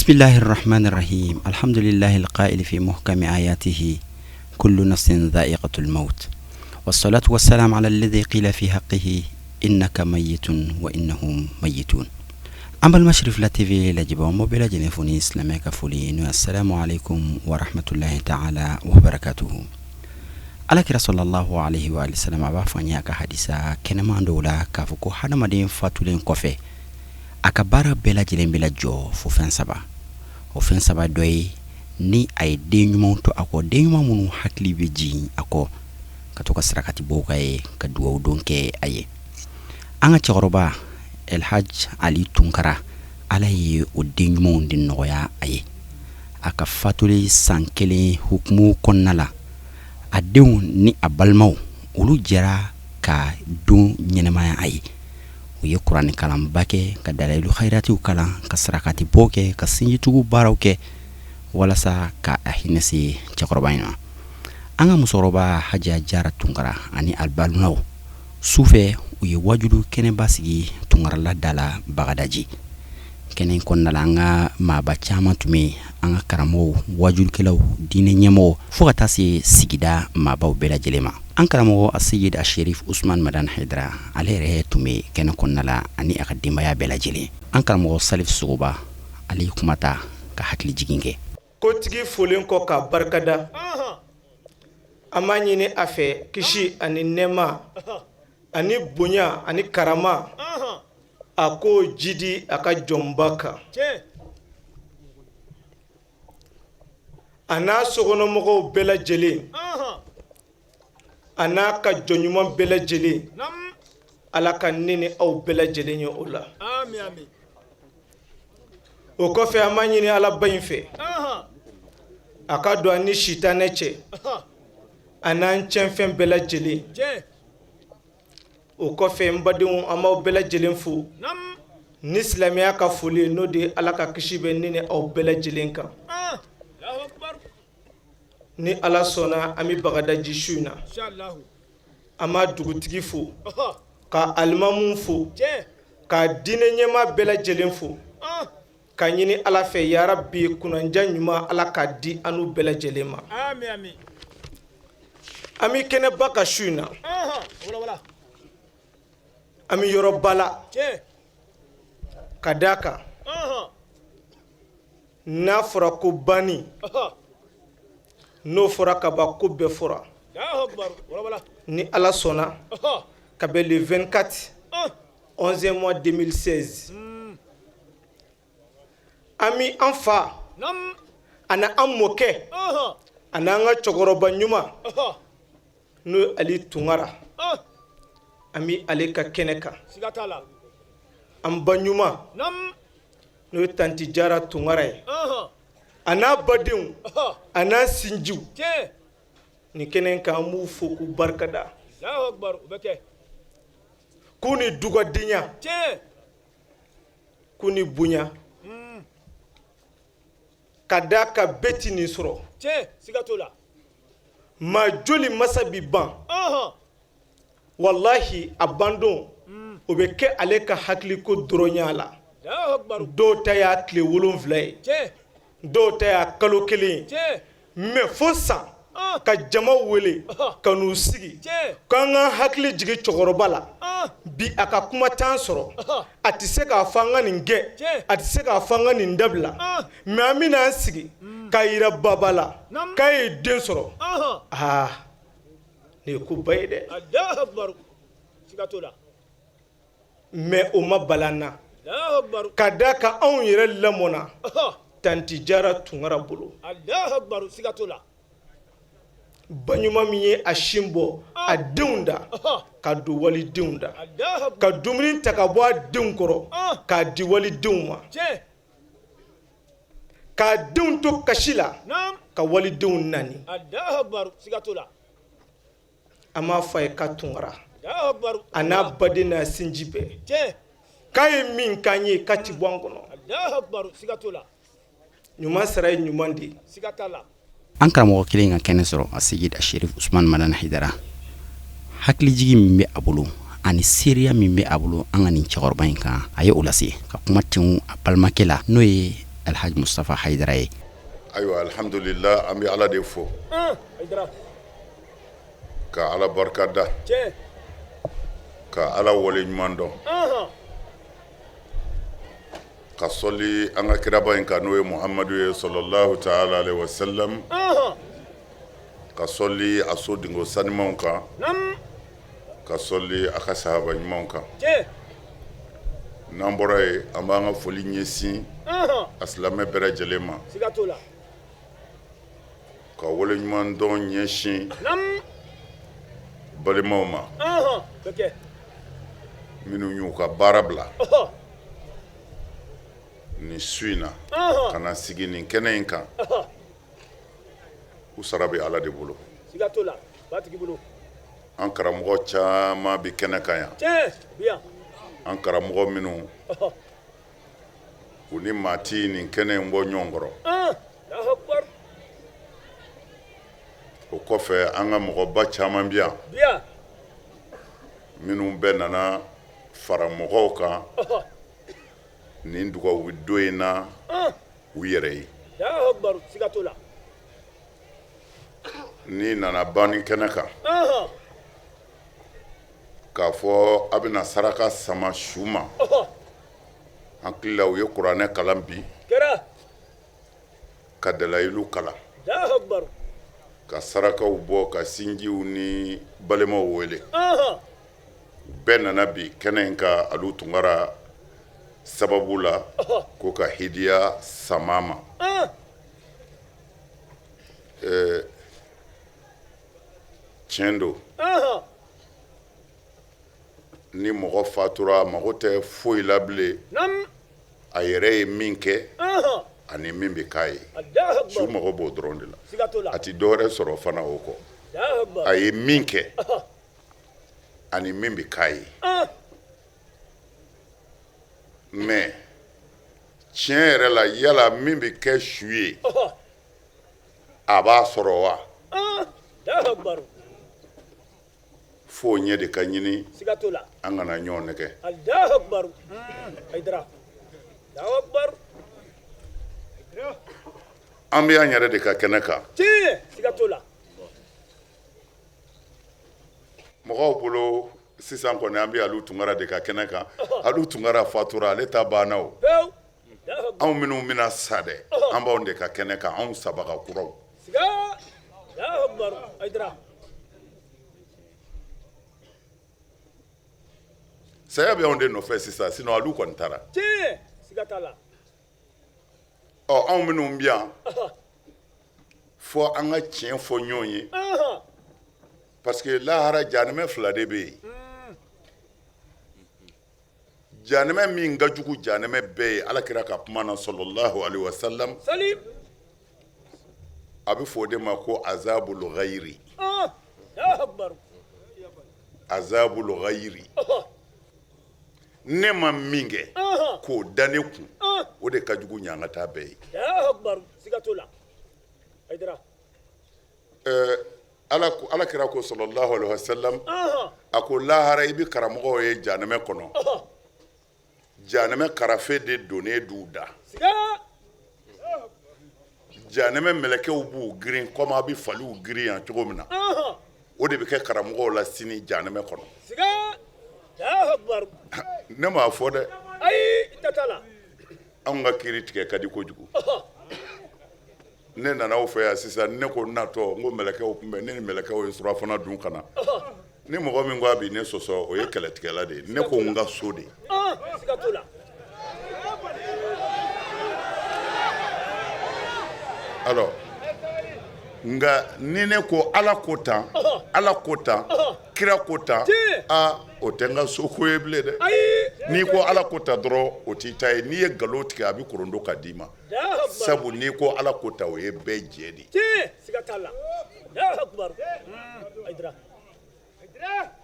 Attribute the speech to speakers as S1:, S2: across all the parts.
S1: Bismillahi rahmani rahim alhamdulillahi alqaili fi muhkami ayatihi kullu nafsin dha'iqatul maut wassalatu wassalamu ala alladhi qila fi haqqihi innaka mayyitun wa innahum mayyitun. An balima Cherifla TV lajɛbaaw, an b'aw bɛɛ lajɛlen fo ni silamɛya ka foli ye, n'o ye assalamu alaikum wa rahmatullahi ta'ala wa barakatuhu. Alakira sallallahu alaihi wa sallam a b'a fɔ an ye a ka hadisa kɛnɛman dɔw la k'a fɔ ko hadamaden fatulen kɔfɛ, a ka baara bɛɛ lajɛlen bɛ lajɔ fo fɛn saba. O fɛn saba dɔ ye ni a ye den ɲumanw to a kɔ, den ɲuman minnu hakili bɛ jigin a kɔ, ka to ka sarakati bɔw k'a ye, ka dugawu don kɛ a ye. An ka cɛkɔrɔba El Hadj Ali Tunkara, Ala ye o den ɲumanw de nɔgɔya a ye. A ka fatuli san kelen hukumu kɔnɔna la, a denw ni a balimaw, olu jɛra ka don ɲɛnamaya a ye. U ye kuranɛ kalanba kɛ, ka dalayilu hayiratiw kalan, ka sarakati bɔ kɛ, ka sinjitugu baaraw kɛ walasa ka a hinɛ se cɛkɔrɔba in ma. An ka musokɔrɔba Hajiya Jara Tunkara ani a balimaw, su fɛ u ye wajulu kɛnɛba sigi Tunkarala da la Bagadaji. Kɛnɛ in kɔnɔna la, an ka maaba caman tun bɛ yen, an ka karamɔgɔw, wajulukɛlaw, diinɛ ɲɛmɔgɔw, fo ka taa se sigida maabaw bɛɛ lajɛlen ma. An karamɔgɔ Aseyid Asherif Usman Madani Hayidara, ale yɛrɛ tun bɛ kɛnɛ kɔnɔna la ani a ka denbaya bɛɛ lajɛlen. An karamɔgɔ Salif Sogoba, ale ye kuma ta ka hakili jigin kɛ.
S2: Kotigi folen kɔ k'a barikada, an b'a ɲini a fɛ kisi ani nɛɛma ani bonya ani karama, a k'o jidi a ka jɔnba kan, a n'a sokɔnɔmɔgɔw bɛɛ lajɛlen, a n'a ka jɔn ɲuman bɛɛ lajɛlen. Ala ka ne ni aw bɛɛ lajɛlen ye o la. O kɔfɛ, an b'a ɲini Alaba in fɛ, a ka don an ni sitanɛ cɛ, a n'an cɛnfɛn bɛɛ lajɛlen. O kɔfɛ, n badenw, an b'aw bɛɛ lajɛlen fo ni silamɛya ka foli, n'o de ye Ala ka kisi bɛ ne ni aw bɛɛ lajɛlen kan. Ni Ala sɔnna, an bɛ Bagadaji su in na. An b'a dugutigi fo, ka alimamu fo, ka diinɛ ɲɛmaa bɛɛ lajɛlen fo, ka ɲini Ala fɛ, yarabi, kunnandiya ɲuman, Ala k'a di an n'u bɛɛ lajɛlen ma. An bɛ kɛnɛba kan su in na, an bɛ yɔrɔba la, ka d'a kan n'a fɔra ko banni, n'o fɔra ka ban, ko bɛɛ fɔra. Ni Ala sɔnna, ka bɛn le 24 11 mois 2016, an bɛ an fa ani an mɔkɛ ani an ka cɛkɔrɔba ɲuman, n'o ye Ali Tunkara, an bɛ ale ka kɛnɛ kan. An ba ɲuman, n'o ye tanti Jara Tunkara ye, a n'a badenw, a n'a sinjiw, nin kɛnɛ kan, an b'u fo k'u barikada, k'u ni dugadenya, k'u ni bonya, ka d'a kan bɛɛ ti nin sɔrɔ. Maa joli masa bi ban, walahi, a bandon o bɛ kɛ ale ka hakiliko dɔrɔnya la. Dɔw ta y'a tile 7 ye, dɔw ta y'a kalo 1 ye, mais fo san ka jama wele ka n'u sigi k'an ka hakili jigin cɛkɔrɔba la. Bi a ka kuma t'an sɔrɔ, a tɛ se k'a fɔ an ka nin kɛ, a tɛ se k'a fɔ an ka nin dabila, mais an bɛna an sigi k'a yira baba la k'a ye den sɔrɔ. Aa, nin ye koba ye dɛ! Mais o ma bala an na, ka d'a kan anw yɛrɛ lamɔna tanti Jara Tunkara bolo, ba ɲuman min ye a sin bɔ a denw da ka don walidenw da, ka dumuni ta ka bɔ a denw kɔrɔ k'a di walidenw ma, k'a denw to kasi la ka walidenw nani. An b'a fɔ a ye ka Tunkara, a n'a baden n'a sinji bɛɛ, k'a ye min k'an ye, k'a ti bɔ an kɔnɔ. Ɲuman sara ye ɲuman de ye.
S1: An karamɔgɔ kelen ka kɛnɛ sɔrɔ, Aseyid Asherif Usman Madani Hayidara, hakilijigin min bɛ a bolo ani seereya min bɛ a bolo an ka nin cɛkɔrɔba in kan, a ye o lase ka kuma tengu a balimakɛ la, n'o ye Alhaji Mustafa Hayidara ye.
S3: Ayiwa, alhamdulila, an bɛ Ala de fo ka Ala barika da, ka Ala wale ɲuman dɔn, ka sɔli an ka kiraba in kan, n'o ye Muhamadu ye, sɔlɔlahu taala alehi wasalam, ka sɔli a so dingo sanimanw kan, ka sɔli a ka sahaba ɲumanw kan. N'an bɔra yen, an b'an ka foli ɲɛsin a silamɛ bɛɛ lajɛlen ma, ka wale ɲuman dɔn ɲɛsin balimaw ma minnu y'u ka baara bila nin su in na ka na sigi nin kɛnɛ in kan. U sara bɛ Ala de bolo. An karamɔgɔ caman bɛ kɛnɛ kan yan, an karamɔgɔ minnu u ni maa tɛ nin kɛnɛ in bɔ ɲɔgɔn kɔrɔ. O kɔfɛ, an ka mɔgɔba caman bɛ yan minnu bɛɛ nana fara mɔgɔw kan nin dugawu don in na u yɛrɛ ye. N'i nana banni kɛnɛ kan k'a fɔ a bɛna saraka sama su ma, an hakili la u ye kuranɛ kalan bi, ka dalayilu kalan, ka sarakaw bɔ, ka sinjiw ni balimaw wele. Bɛɛ nana bi kɛnɛ in ka Alu Tunkara sababu la ko ka hidiya sama ma. Tiɲɛ don, ni mɔgɔ fatura, a mago tɛ foyi la bilen a yɛrɛ ye min kɛ ani min bɛ k'a ye. Su mago b'o dɔrɔn de la, a tɛ dɔwɛrɛ sɔrɔ fana o kɔ. A ye min kɛ ani min bɛ k'a ye. Mais tiɲɛ yɛrɛ la, yala min bɛ kɛ su ye, a b'a sɔrɔ wa? Fo ɲɛ de ka ɲini, an kana ɲɔgɔn nɛgɛ. An bɛ an yɛrɛ de ka kɛnɛ kan. Mɔgɔw bolo sisan kɔni, an bɛ Alu Tunkara de ka kɛnɛ kan. Alu Tunkara fatura, ale ta banna. O anw minnu bɛna sa dɛ, an b'anw de ka kɛnɛ kan, anw sabaga kuraw. Saya bɛ anw de nɔfɛ sisan, sinon Alu kɔni taara. Ɔ, anw minnu bɛ yan, fɔ an ka tiɲɛ fɔ ɲɔgɔn ye, parce que lahara, janɛmɛ fila de bɛ yen. Janɛmɛ min ka jugu janɛmɛ bɛɛ ye, Ala kira ka kuma na, sɔlɔlahu alaihi wasallam, a bɛ fɔ o de ma ko azabul ghayri, azabul ghayri. Ne ma min kɛ k'o da ne kun, o de ka jugu ɲangata bɛɛ ye. Ala kira ko, sɔlɔlahu alaihi wasallam, a ko lahara, i bɛ karamɔgɔw ye janɛmɛ kɔnɔ, janɛmɛ karafe de donnen d'u da. Janɛmɛ mɛlɛkɛw b'u girin komi a bɛ faliw girin yan cogo min na. O de bɛ kɛ karamɔgɔw la sini janɛmɛ kɔnɔ. Ne m'a fɔ dɛ. Anw ka kiiri tigɛ ka di kojugu. Ne nana aw fɛ yan sisan, ne ko natɔ n ko mɛlɛkɛw kunbɛn, ne ni mɛlɛkɛw ye surafana dun ka na. Ni mɔgɔ min ko a bɛ ne sɔsɔ, o ye kɛlɛtigɛla de ye. Ne ko n ka so de. Alors, nka ni ne ko Ala ko tan, Ala ko tan, kira ko tan, aa, o tɛ n ka so ko ye bilen dɛ. N'i ko Ala ko tan dɔrɔn, o t'i ta ye. N'i ye nkalon tigɛ, a bɛ korondo ka d'i ma, sabu n'i ko Ala ko tan, o ye bɛɛ jɛ de ye.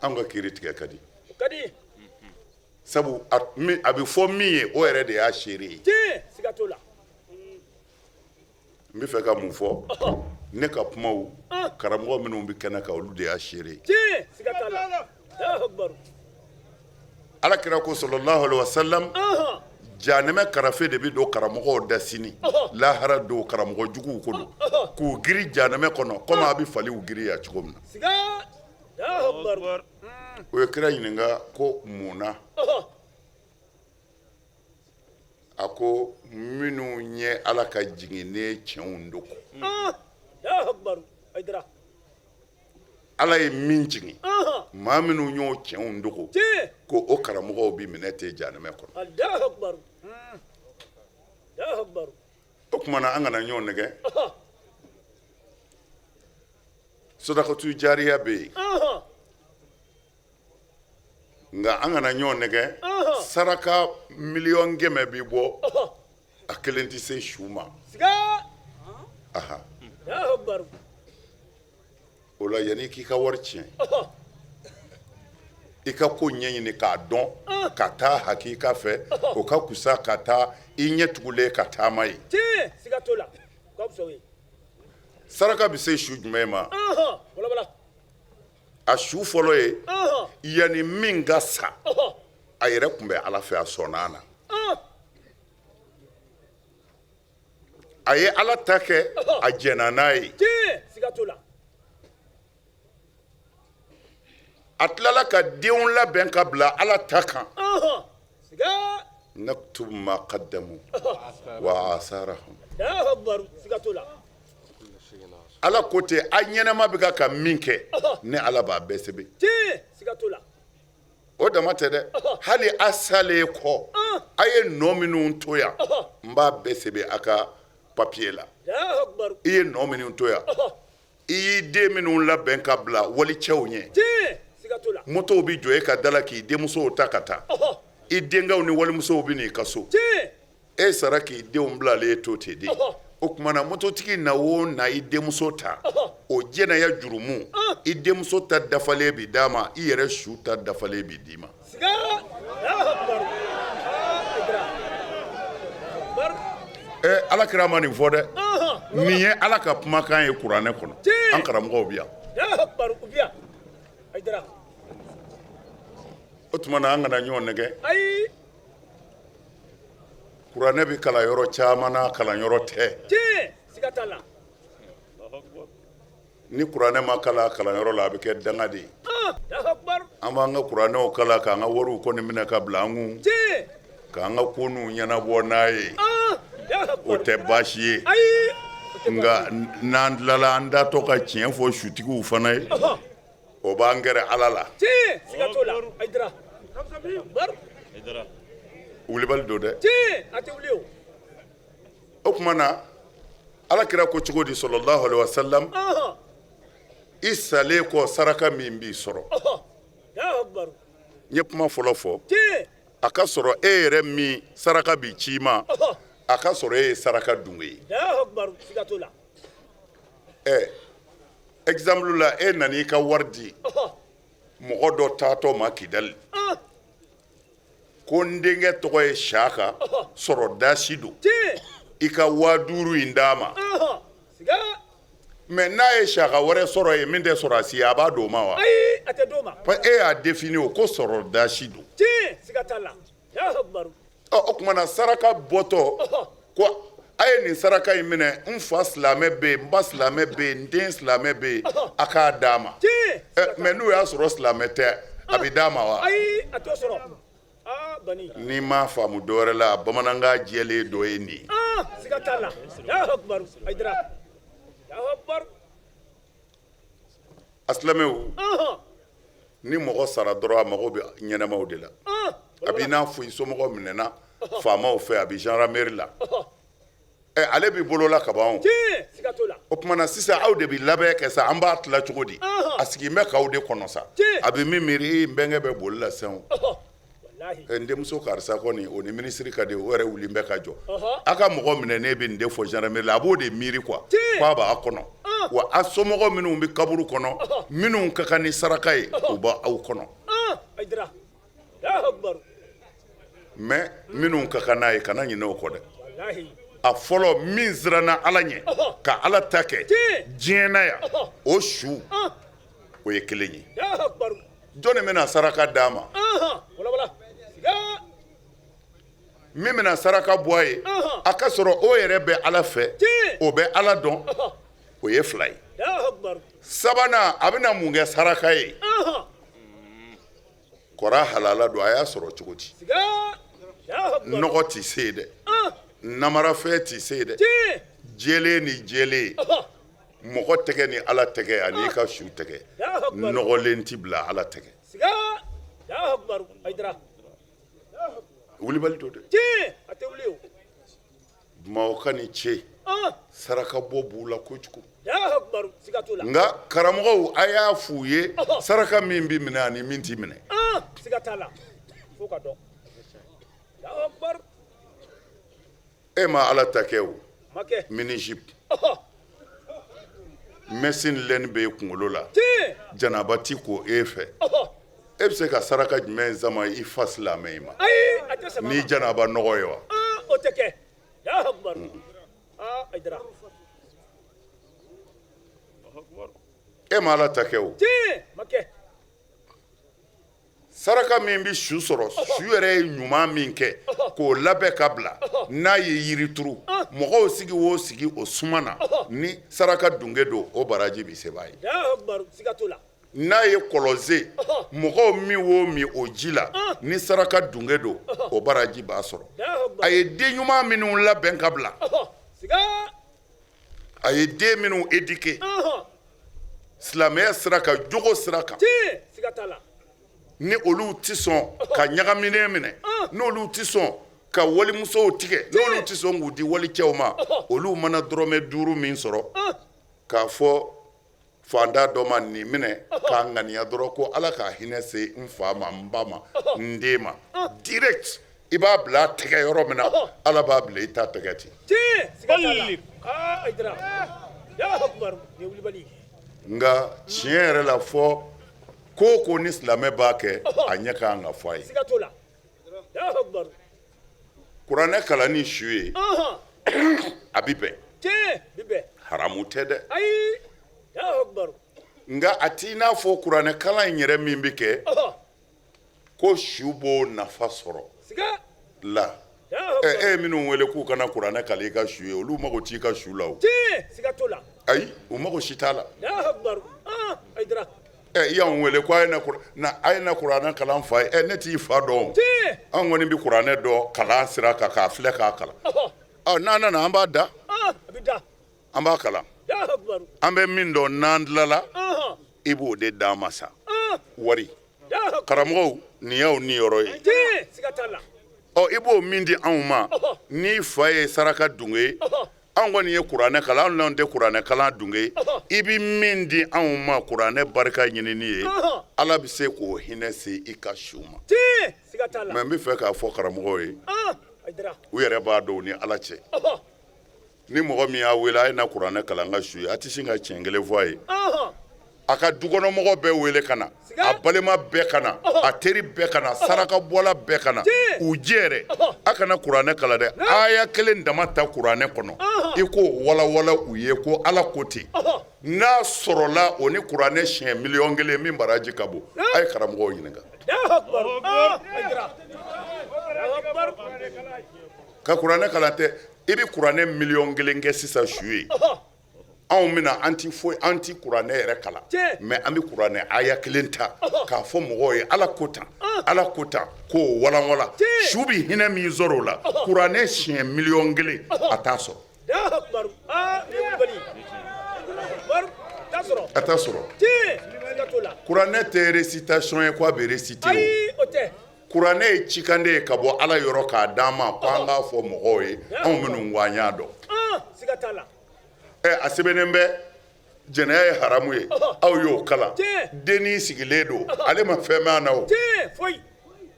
S3: An ka kiiri tigɛ ka di, sabu a bɛ fɔ min ye, o yɛrɛ de y'a seere ye. N bɛ fɛ ka mun fɔ? Ne ka kumaw, karamɔgɔ minnu bɛ kɛnɛ kan, olu de y'a seere ye. Ala kira ko, sɔlɔlahu alaihi wasallam, Janɛmɛ karafe de bɛ don karamɔgɔw da sini lahara don, karamɔgɔ juguw ko don, k'u giri janɛmɛ kɔnɔ komi a bɛ faliw giri yan cogo min na. O ye kira ɲininka ko mun na? A ko minnu ye Ala ka jiginnen tiɲɛw dogo, Ala ye min jigin, maa minnu y'o tiɲɛw dogo, ko o karamɔgɔw bɛ minɛ ten janɛmɛ kɔnɔ. O tuma na an kana ɲɔgɔn nɛgɛn. Sodakatu jariya bɛ yen, nka an kana ɲɔgɔn nɛgɛn. Saraka 100 000 000 bɛ bɔ, a kelen tɛ se su ma. Aha, o la yanni k'i ka wari tiɲɛ, i ka ko ɲɛɲini k'a dɔn ka taa hakika fɛ, o ka kusa ka taa i ɲɛ tugulen ka taama ye. Saraka bɛ se su jumɛn ma? A su fɔlɔ ye yanni min ka sa, a yɛrɛ tun bɛ Ala fɛ, a sɔnna a na, a ye Ala ta kɛ, a jɛnna n'a ye. A tilala ka denw labɛn ka bila Ala ta kan. Naktubu ma qaddamu wa asarahum. Ala ko ten, a ɲɛnama bɛ ka min kɛ, ne Ala b'a bɛɛ sɛbɛn. O dama tɛ dɛ, hali a salen kɔ, a ye nɔ minnu to yan, n b'a bɛɛ sɛbɛn a ka papiye la. I ye nɔ minnu to yan, i y'i den minnu labɛn ka bila walicɛw ɲɛ, motow bɛ jɔ e ka da la k'i denmusow ta ka taa, i denkɛw ni walimusow bɛ n'i ka so. E sara k'i denw bilalen to ten de. O tuma na mototigi na o na i denmuso ta, o jɛnɛya jurumu, i denmuso ta dafalen bɛ d'a ma, i yɛrɛ su ta dafalen bɛ d'i ma. Ɛ, Ala kira ma nin fɔ dɛ, nin ye Ala ka kumakan ye kuranɛ kɔnɔ. An karamɔgɔw bɛ yan. O tuma na an kana ɲɔgɔn nɛgɛn. Kuranɛ bɛ kalan yɔrɔ caman na, kalan yɔrɔ tɛ. Ni kuranɛ ma kalan kalanyɔrɔ la, a bɛ kɛ danga de ye. An b'an ka kuranɛw kalan k'an ka wariw kɔni minɛ ka bila an kun, k'an ka koninw ɲɛnabɔ n'a ye, o tɛ baasi ye. Nka n'an tilala, an datɔ ka tiɲɛ fɔ sutigiw fana ye, o b'an gɛrɛ Ala la. Wulibali don dɛ. O tuma na Ala kira ko cogo di? Sallallahu alaihi wasallam, i salen kɔ, saraka min b'i sɔrɔ, n ye kuma fɔlɔ fɔ, a ka sɔrɔ e yɛrɛ min saraka bi ci ma, a ka sɔrɔ e ye saraka dunge ye. Ɛ, exemple la, e nana i ka wari di mɔgɔ dɔ taatɔ ma Kidali, ko n denkɛ tɔgɔ ye Saka, sɔrɔ dasi don, i ka 5000 in d'a ma. Mais n'a ye Saka wɛrɛ sɔrɔ yen min tɛ sɔrɔdasi ye, a b'a d'o ma wa? E y'a défini o ko sɔrɔ dasi don. Ɔ, o tuma na saraka bɔtɔ ko a ye nin saraka in minɛ, n fa silamɛ bɛ yen, n ba silamɛ bɛ yen, n den silamɛ bɛ yen, a k'a d'a ma. Mais n'o y'a sɔrɔ silamɛ tɛ, a bɛ d'a ma wa? N'i m'a faamu dɔwɛrɛ la, bamanankan jɛlen dɔ ye nin ye. A silamɛw, ni mɔgɔ sara dɔrɔn, a mago bɛ ɲɛnɛmaw de la. A b'i n'a fɔ i somɔgɔ minɛna faamaw fɛ, a bɛ gendarmerie la. Ɛ, ale b'i bolola ka ban. O tuma na sisan aw de bɛ labɛn kɛ sa, an b'a tila cogo di? A sigilen bɛ k'aw de kɔnɔ sa. A bɛ min miiri, n bɛnkɛ bɛ boli la sisan, n denmuso karisa kɔni, o ni minisiri ka di, o yɛrɛ wuli bɛ ka jɔ, a ka mɔgɔ minɛ, ne bɛ nin de fɔ gendarmerie la. A b'o de miiri quoi, k'a b'a kɔnɔ wa. A somɔgɔ minnu bɛ kaburu kɔnɔ, minnu ka kan ni saraka ye, u b'aw kɔnɔ. Mais minnu ka kan n'a ye, kana ɲinɛ o kɔ dɛ. A fɔlɔ, min siranna Ala ɲɛ ka Ala ta kɛ diɲɛ na yan, o su o ye kelen ye. Jɔnni bɛna saraka d'a ma? Min bɛna saraka bɔ a ye, a ka sɔrɔ o yɛrɛ bɛ Ala fɛ, o bɛ Ala dɔn, o ye fila ye. Sabanan, a bɛna mun kɛ saraka ye? Kɔrɔ halala don, a y'a sɔrɔ cogo di? Nɔgɔ tɛ se yen dɛ, namarafɛn tɛ se yen dɛ, jɛlen ni jɛlen, mɔgɔ tɛgɛ ni Ala tɛgɛ ani i ka su tɛgɛ, nɔgɔlen tɛ bila Ala tɛgɛ. Wulibali don dɛ. Bamakɔ ni ce, saraka bɔ b'u la kojugu. Nka karamɔgɔw, a y'a f'u ye saraka min bɛ minɛ ani min tɛ minɛ. E ma Ala ta kɛ o mini-jupe mèche lɛni bɛ kunkolo la, janaba ti ko e fɛ, e bɛ se ka saraka jumɛn sama i fa silamɛ in ma ni janaba nɔgɔ ye wa?
S2: O tɛ kɛ.
S3: E ma Ala ta kɛ o. Saraka min bɛ su sɔrɔ, su yɛrɛ ye ɲuman min kɛ k'o labɛn ka bila, n'a ye yiri turu, mɔgɔw sigi o sigi o suma na, ni saraka dunge don, o baraji bɛ sɛbɛn a ye. N'a ye kɔlɔn sen, mɔgɔw min o min o ji la, ni saraka dunge don, o baraji b'a sɔrɔ. A ye den ɲuman minnu labɛn ka bila, a ye den minnu éduquer silamɛya sira kan, jogo sira kan, ni olu tɛ sɔn ka ɲagaminen minɛ, n'olu tɛ sɔn ka walimusow tigɛ, n'olu tɛ sɔn k'u di walicɛw ma, olu mana dɔrɔmɛ 5 min sɔrɔ k'a fɔ fantan dɔ ma nin minɛ k'a ŋaniya dɔrɔn ko Ala ka hinɛ se n fa ma, n ba ma, n den ma, direct i b'a bila a tɛgɛ yɔrɔ min na, Ala b'a bila i ta tɛgɛ ten. Nka tiɲɛ yɛrɛ la, fɔ ko o ko ni silamɛ b'a kɛ, a ɲɛ ka kan ka fɔ a ye. Kuranɛ kalanni su ye, a bɛ bɛn, haramu tɛ dɛ. Nka a t'i n'a fɔ kuranɛ kalan in yɛrɛ min bɛ kɛ ko su b'o nafa sɔrɔ la. E ye minnu wele k'u ka na kuranɛ kalan i ka su ye, olu mago t'i ka su la o. Ayi, u mago si t'a la. I y'anw wele ko a ye na kuranɛ kalan fa ye, ne t'i fa dɔn. Anw kɔni bɛ kuranɛ dɔn kalan sira kan, k'a filɛ k'a kalan. N'an nana, an b'a da, an b'a kalan, an bɛ min dɔn, n'an tilala, i b'o de d'an ma sa wari. Karamɔgɔw, nin y'aw niyɔrɔ ye. Ɔ, i b'o min di anw ma, n'i fa ye saraka dunge ye, anw kɔni ye kuranɛ kalan, anw n'anw tɛ kuranɛ kalan dunge ye, i bɛ min di anw ma kuranɛ barika ɲinini ye, Ala bɛ se k'o hinɛ se i ka su ma. Mais n bɛ fɛ k'a fɔ karamɔgɔw ye, u yɛrɛ b'a dɔn u ni Ala cɛ, ni mɔgɔ min y'a wele a ye na kuranɛ kalan n ka su ye, a tɛ sin ka tiɲɛ kelen fɔ a ye. A ka dukɔnɔmɔgɔ bɛɛ wele ka na, a balima bɛɛ ka na, a teri bɛɛ ka na, sarakabɔla bɛɛ ka na, u jɛ yɛrɛ. A kana kuranɛ kalan dɛ, aya kelen dama ta kuranɛ kɔnɔ, i k'o walawala u ye ko Ala ko ten. N'a sɔrɔla o ni kuranɛ siɲɛ 1,000,000 min baraji ka bon, a ye karamɔgɔw ɲininka. Ka kuranɛ kalan tɛ, i bɛ kuranɛ 1,000,000 kɛ sisan su ye. Anw bɛna, an ti foyi, an ti kuranɛ yɛrɛ kalan, mais an bɛ kuranɛ aya kelen ta k'a fɔ mɔgɔw ye Ala ko tan, Ala ko tan, k'o walanwalan. Su bɛ hinɛ min sɔrɔ o la, kuranɛ siɲɛ 1,000,000 a t'a sɔrɔ. A t'a sɔrɔ. Kuranɛ tɛ récitation ye ko a bɛ réciter o. Kuranɛ ye cikanden ye ka bɔ Ala yɔrɔ k'a d'an ma ko an k'a fɔ mɔgɔw ye, anw minnu ko an y'a dɔn. A sɛbɛnnen bɛ jɛnɛya ye haramu ye, aw y'o kalan. Dennin sigilen don, ale ma fɛn mɛn a na o.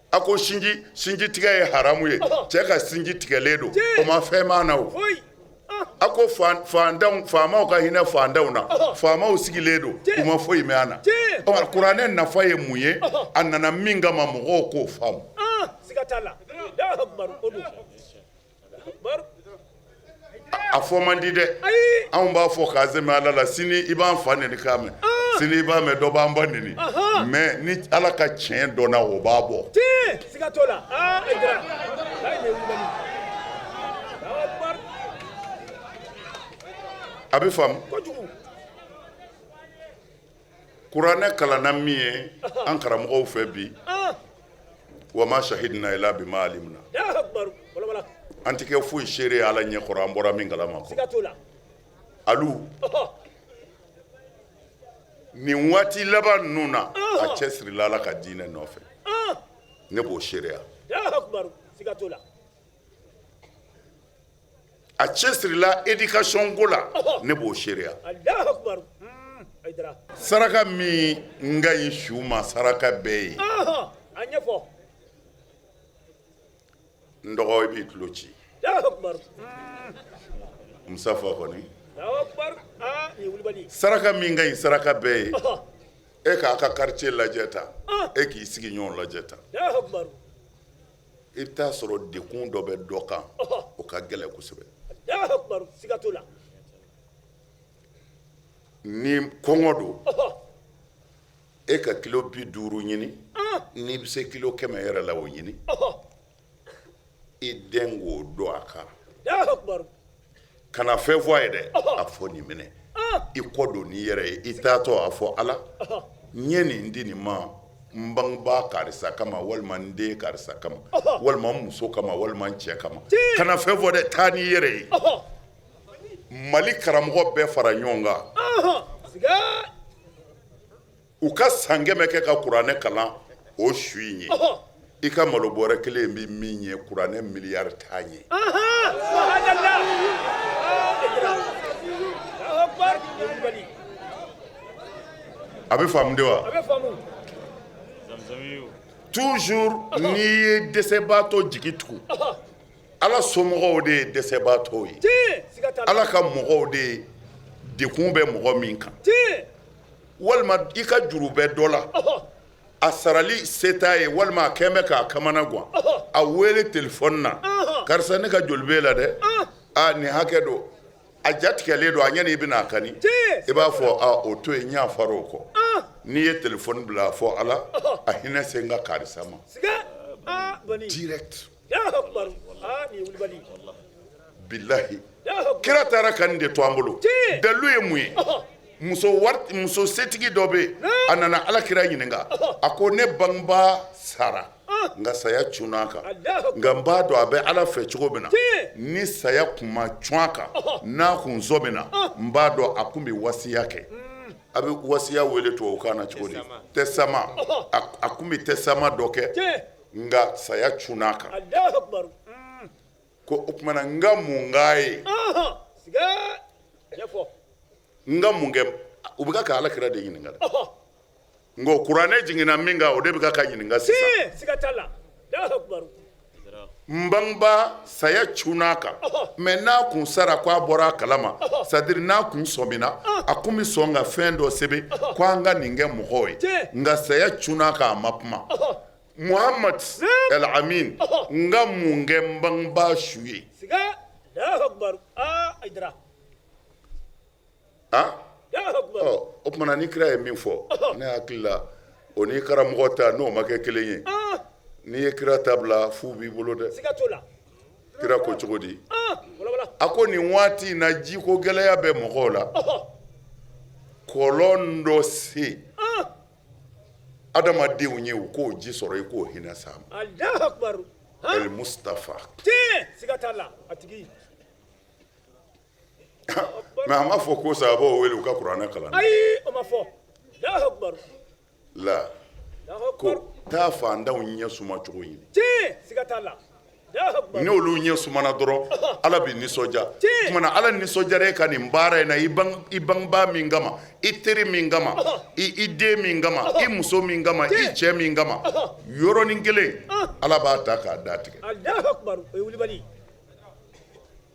S3: A ko sinji tigɛ ye haramu ye, cɛ ka sinji tigɛlen don, o ma fɛn mɛn a na o. A ko faamaw ka hinɛ faantanw na, faamaw sigilen don, u ma foyi mɛn a na. Kuranɛ nafa ye mun ye? A nana min kama mɔgɔw k'o faamu. A fɔ man di dɛ, anw b'a fɔ k'a sɛmɛ Ala la, sini i b'an fa neni k'a mɛn, sini i b'a mɛn dɔ b'an ba neni, mais ni Ala ka tiɲɛ dɔnna o b'a bɔ. A bɛ faamu. Kuranɛ kalanna min ye an karamɔgɔw fɛ bi, wa ma shahidina ila bima alimna, an tɛ kɛ foyi seere ye Ala ɲɛ kɔrɔ an bɔra min kalama kɔ. Alu nin waati laban ninnu na, a cɛsirila Ala ka diinɛ nɔfɛ, ne b'o seereya. A cɛsirila éducation ko la, ne b'o seereya. Saraka min ka ɲi su ma, saraka bɛɛ ye, n dɔgɔ, i b'i tulo ci. Musafa kɔni, saraka min ka ɲi saraka bɛɛ ye, e k'a ka quartier lajɛ ta, e k'i sigiɲɔgɔn lajɛ ta, i bɛ taa sɔrɔ degun dɔ bɛ dɔ kan, o ka gɛlɛn kosɛbɛ. Ni kɔngɔ don, e ka kilo 50 ɲini, n'i bɛ se kilo 100 yɛrɛ la, o ɲini, i den k'o don a kan. Kana fɛn fɔ a ye dɛ, a fɔ nin minɛ, i kɔ don n'i yɛrɛ ye, i taatɔ a fɔ Ala n ye nin di nin ma n bangebaa karisa kama, walima n den karisa kama, walima n muso kama, walima n cɛ kama. Kana fɛn fɔ dɛ, taa n'i yɛrɛ ye. Mali karamɔgɔ bɛɛ fara ɲɔgɔn kan, u ka san 100 kɛ ka kuranɛ kalan o su in ye, i ka malo bɔrɛ kelen bɛ min ye, kuranɛ miliyari t'a ɲɛ. A bɛ faamu de wa? Toujours n'i ye dɛsɛbaatɔ jigi tugu, Ala somɔgɔw de ye dɛsɛbaatɔw ye, Ala ka mɔgɔw de ye degun bɛ mɔgɔ min kan, walima i ka juru bɛ dɔ la, a sarali se t'a ye, walima a kɛn bɛ k'a kamana gan, a wele telefɔni na: karisa, ne ka joli b'e la dɛ, aa nin hakɛ don. A ja tigɛlen don, a ɲɛ i bɛna a kani, i b'a fɔ a o to yen, n yafara o kɔ. N'i ye telefɔni bila, a fɔ Ala a hinɛ se n ka karisa ma direct. Bilahi, kira taara ka nin de to an bolo. Dalilu ye mun ye? Muso muso setigi dɔ bɛ yen, a nana Ala kira ɲininka, a ko ne bangebaa sara, nka saya cunna a kan, nka n b'a dɔn a bɛ Ala fɛ cogo min na, ni saya kun ma cun a kan, n'a kun sɔmina, n b'a dɔn a kun bɛ wasiya kɛ. A bɛ wasiya wele tubabukan na cogo di? Testament. A kun bɛ testament dɔ kɛ, nka saya cunna a kan. Ko o tuma na, n ka mun k'a ye? N ka mun kɛ? U bɛ ka Ala kira de ɲininka dɛ, nka kuranɛ jiginna min kan, o de bɛ ka ɲininka sisan. N bangebaa saya cunna a kan, mais n'a kun sara ko a bɔra a kalama, c'est à dire n'a kun sɔmina, a kun bɛ sɔn ka fɛn dɔ sɛbɛn ko an ka nin kɛ mɔgɔw ye, nka saya cunna a kan, a ma kuma. Muhammad El Amin, n ka mun kɛ n bangebaa su ye? Ah, o tuma na, ni kira ye min fɔ, ne hakili la, o ni karamɔgɔ ta n'o ma kɛ kelen ye, n'i ye kira ta bila, fu b'i bolo dɛ. Kira ko cogo di? A ko nin waati in na, jiko gɛlɛya bɛ mɔgɔw la, kɔlɔn dɔ sen adamadenw ye, u k'o ji sɔrɔ, i k'o hinɛ sa ma. El Mustafa.
S2: Siga t'a la, a tigi.
S3: Mais a m'a fɔ ko sahabaw wele u ka kuranɛ kalan.
S2: Ayi, o ma fɔ. Allahu akbar.
S3: La.
S2: Allahu akbar.
S3: Ko taa fantanw ɲɛ suma cogo ɲini.
S2: Tiɲɛ, siga t'a la. Allahu akbar.
S3: N'olu ɲɛ sumana dɔrɔn, Ala bɛ nisɔndiya. Tuma na, Ala nisɔndiyara e ka nin baara in na, i bangebaa min kama, i teri min kama, i den min kama, i muso min kama, i cɛ min kama, yɔrɔnin kelen Ala b'a ta k'a da tigɛ.
S2: Allahu akbar, o ye wulibali.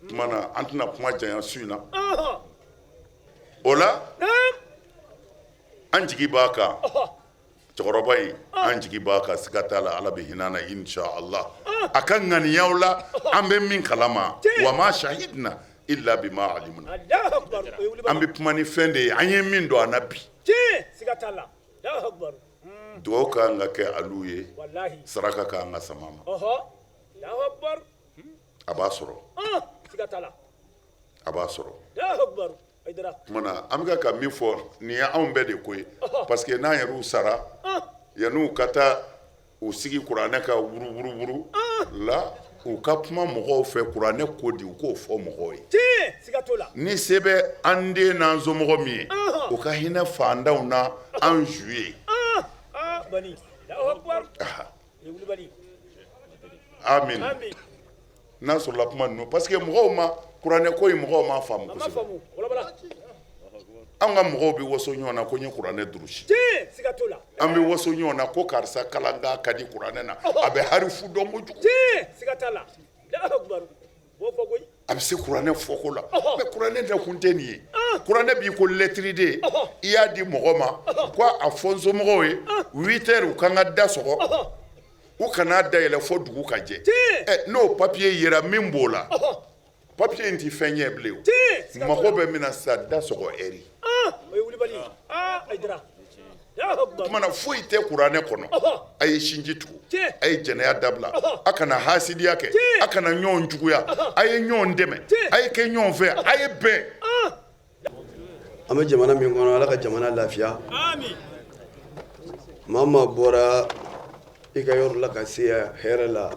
S3: Tuma na, an tɛna kuma janya su in na. O la, an jigi b'a kan, cɛkɔrɔba in, an jigi b'a kan, siga t'a la, Ala bɛ hinɛ na, insha Allah, a ka ŋaniyaw la, an bɛ min kalama, wa ma shahidna illa bima alimna.
S2: Allahu akbar, o ye wulibali.
S3: An bɛ kuma ni fɛn de ye, an ye min don a na bi.
S2: Tiɲɛ, siga t'a la. Allahu akbar.
S3: Dugawu ka kan ka kɛ alu ye.
S2: Walahi.
S3: Saraka ka kan ka sama ma.
S2: Allahu akbar.
S3: A b'a sɔrɔ, a b'a sɔrɔ. Tuma na an bɛ ka min fɔ nin ye anw bɛɛ de ko ye, parce que n'an yɛrɛw sara, yan'u ka taa u sigi kuranɛ ka wuruwuruwuru la, u ka kuma mɔgɔw fɛ kuranɛ ko di, u k'o fɔ mɔgɔw ye. Ni se bɛ an den n'an somɔgɔ min ye, u ka hinɛ fantanw na an su ye. Amin. N'a sɔrɔla kuma ninnu, parce que mɔgɔw ma kuranɛ ko in, mɔgɔw ma faamu kosɛbɛ. An ka mɔgɔw bɛ waso ɲɔgɔn na ko n ye kuranɛ durusi. An bɛ waso ɲɔgɔn na ko karisa kalan ka di kuranɛ na, a bɛ harifu dɔn kojugu, a bɛ se kuranɛ fɔko la. Mais kuranɛ da kun tɛ nin ye. Kuranɛ b'i ko lɛtiri de ye, i y'a di mɔgɔ ma ko a fɔ n somɔgɔw ye 8 heures u kan ka da sɔgɔ, u kan'a dayɛlɛ fo dugu ka jɛ. N'o papiye yera, min b'o la, papiye in tɛ fɛn ɲɛ bilen. O mago bɛ min na sisan, da sɔgɔ ɛri. Tuma na foyi tɛ kuranɛ kɔnɔ. A ye sinji tugu, a ye jɛnɛya dabila, a kana hasidiya kɛ, a kana ɲɔgɔn juguya, a ye ɲɔgɔn dɛmɛ, a ye kɛ ɲɔgɔn fɛ, a ye bɛn.
S4: An bɛ jamana min kɔnɔ, Ala ka jamana lafiya. Maa maa bɔra i ka yɔrɔ la ka se yan hɛrɛ la,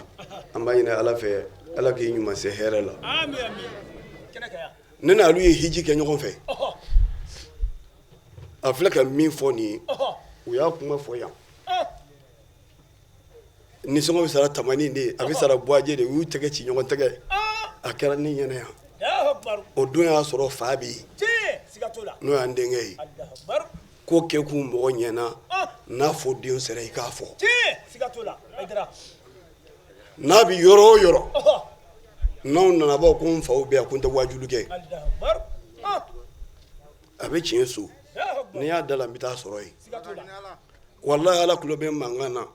S4: an b'a ɲini Ala fɛ, Ala k'i ɲuman se hɛrɛ la. Ne n'alu ye hiji kɛ ɲɔgɔn fɛ. A filɛ ka min fɔ nin ye, u y'a kuma fɔ yan. Nisɔngɔ bɛ sara tamani de ye, a bɛ sara buwaje de, u y'u tɛgɛ ci ɲɔgɔn tɛgɛ. A kɛra ne ɲɛna yan. O don y'a sɔrɔ fa bɛ yen, n'o y'an denkɛ ye. Ko kɛ kun mɔgɔ ɲɛna, n'a fɔ den sera i k'a fɔ. N'a bɛ yɔrɔ o yɔrɔ, n'anw nana b'a fɔ ko n faw bɛ yan, ko n tɛ waajuli kɛ. A bɛ tiɲɛ so, n'i y'a da la, n bɛ taa sɔrɔ yen. Walahi, Ala tulo bɛ mankan na.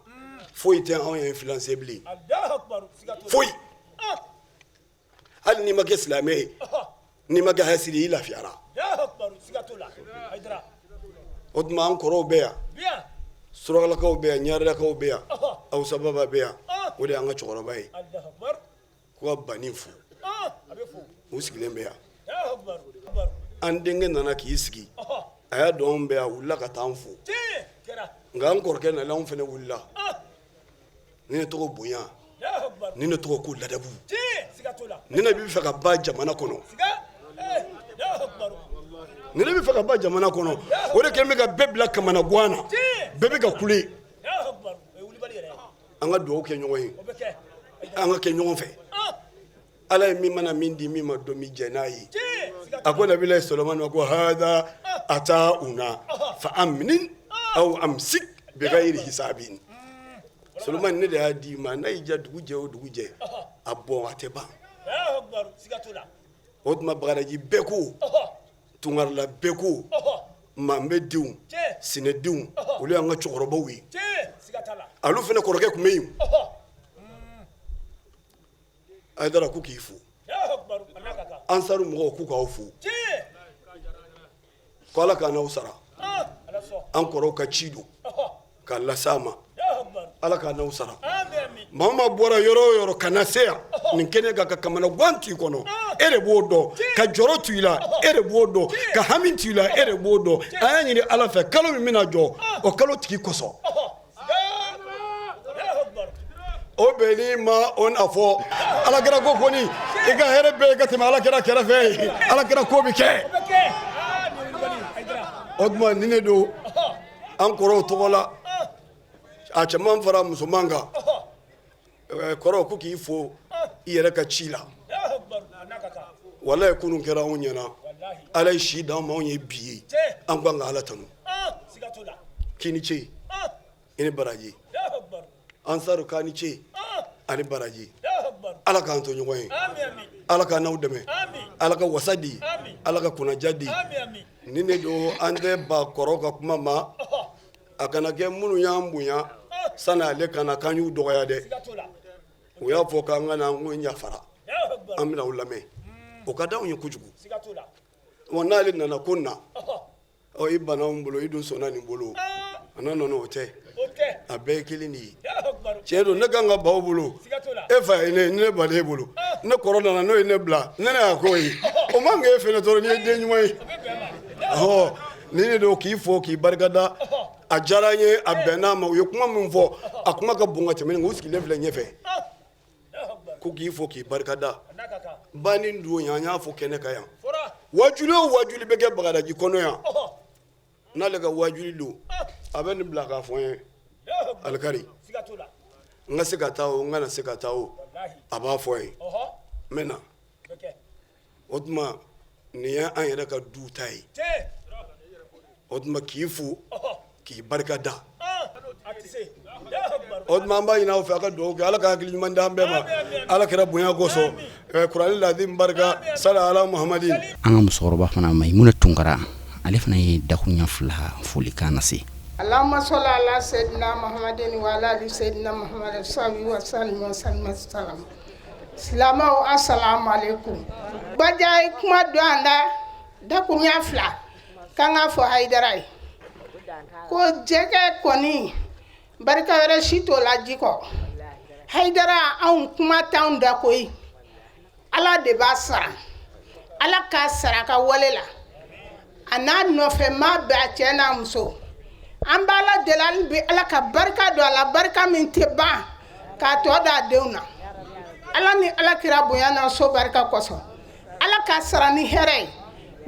S4: Foyi tɛ anw ye influencer bilen, foyi. Hali n'i ma kɛ silamɛ ye, n'i ma kɛ hasidi, i lafiyara. O tuma an kɔrɔw bɛ yan, surakalakaw bɛ yan, ɲarelakaw bɛ yan, awusababa bɛ yan, o de y'an ka cɛkɔrɔba ye. Ko ka Bani fo, u sigilen bɛ yan. An denkɛ nana k'i sigi, a y'a dɔn anw bɛ yan, a wulila ka taa an fo. Nka an kɔrɔkɛ nana, anw fana wulila. Ni ne tɔgɔ bonya, ni ne tɔgɔ ko ladabu, ni ne bɛ fɛ ka ba jamana kɔnɔ, ni ne bɛ fɛ ka ba jamana kɔnɔ, o de kɛlen bɛ ka bɛɛ bila kamanagan na, bɛɛ bɛ ka kule. An ka dugawu kɛ ɲɔgɔn ye, an ka kɛ ɲɔgɔn fɛ. Ala ye min mana min di min ma don min, jɛ n'a ye. A ko Nabilayi Solomani ma ko hada atauna fa amnin aw amsik bigayiri hisabin. Solomani, ne de y'a di ma, n'a y'i diya dugu jɛ o dugu jɛ, a bɔn, a tɛ ban. O tuma Bagadaji bɛɛ ko, Tunkarala bɛɛ ko, Manbɛ denw, Sinɛdenw, olu y'an ka cɛkɔrɔbaw ye. Alu fana kɔrɔkɛ tun bɛ yen. Ayidara ko k'i fo, Ansaru mɔgɔw k'u k'aw fo, ko Ala k'an n'aw sara. An kɔrɔw ka ci don k'a las'a ma, Ala k'an n'aw sara. Maa o maa bɔra yɔrɔ o yɔrɔ ka na se yan nin kɛnɛ kan, ka kamanagan to i kɔnɔ, e de b'o dɔn. Ka jɔrɔ to i la, e de b'o dɔn. Ka hami to i la, e de b'o dɔn. An y'a ɲini Ala fɛ, kalo min bɛna jɔ, o kalo tigi kosɔn, o bɛnni ma o n'a fɔ alakira ko kɔni, i ka hɛrɛ bɛɛ ye ka tɛmɛ alakira kɛrɛfɛ ye, alakira ko bɛ kɛ. O tuma nin de don an kɔrɔw tɔgɔ la, a cɛman fara musoman kan. Kɔrɔw ko k'i fo i yɛrɛ ka ci la. Walayi, kunun kɛra anw ɲɛna. Ala ye si d'an ma, anw ye bi ye, an ko an ka Ala tanu. K'i ni ce, i ni baraji. Ansaru k'a ni ce ani baraji. Ala k'an to ɲɔgɔn ye, Ala k'an n'aw dɛmɛ, Ala ka wasa di, Ala ka kunnaja di. Nin de don, an tɛ ba kɔrɔ ka kuma ma. A kana kɛ minnu y'an bonya sani ale ka na k'an y'u dɔgɔya dɛ. U y'a fɔ k'an ka na, an ko yafara, an bɛna aw lamɛn, o ka d'anw ye kojugu. Wa n'ale nana ko na, ɔ i banna anw bolo, i dun sɔnna nin bolo, a n'a nana o tɛ, a bɛɛ ye kelen de ye. Tiɲɛ don, ne kan ka baw bolo, e fa ye ne, ne ba e bolo. Ne kɔrɔ nana n'o ye ne bila, ne y'a k'o ye. O man k'e fɛnɛ tɔɔrɔ n'i ye den ɲuman ye. Ɔhɔ, ni ne don k'i fo k'i barikada. A diyara n ye, a bɛnna a ma. U ye kuma min fɔ, a kuma ka bon ka tɛmɛ nin kan. U sigilen filɛ ɲɛfɛ. Ko k'i fo k'i barikada. Banni don yan, an y'a fɔ kɛnɛ kan yan. Wajuli o wajuli bɛ kɛ Bagadaji kɔnɔ yan. N'ale ka wajuli don, a bɛ nin bila k'a fɔ n ye. Alikari, n ka se ka taa o, n kana se ka taa o, a b'a fɔ n ye. N bɛ na. O tuma nin ye an yɛrɛ ka du ta ye. O tuma k'i fo k'i barika da. O tuma an b'a ɲini aw fɛ, a ka dugawu kɛ, Ala ka hakili ɲuman d'an bɛɛ ma, Ala kira bonya kosɔn, kuranɛ ladim barika, sali ala muhamadin.
S1: An ka musokɔrɔba fana Mayimuna Tunkara, ale fana ye dakuruɲa fila folikan lase.
S5: Allahumma salli ala sayyidina Muhammadin wa ala ali sayyidina Muhammadin sabi wa sallim wa sallim salam. Silamɛw, assalamu alaikum. Baja ye kuma don an da dakuruɲa fila k'an k'a fɔ Hayidara ye ko jɛgɛ kɔni barika wɛrɛ si t'o la ji kɔ. Hayidara, anw kuma t'anw da koyi, Ala de b'a sara, Ala k'a sara a ka wale la, a n'a nɔfɛ maa bɛɛ, a cɛ n'a muso. An b'Ala deli hali bi, Ala ka barika don a la, barika min tɛ ban, k'a tɔ d'a denw na, Ala ni Ala kira bonya n'a so barika kosɔn. Ala k'a sara ni hɛrɛ ye.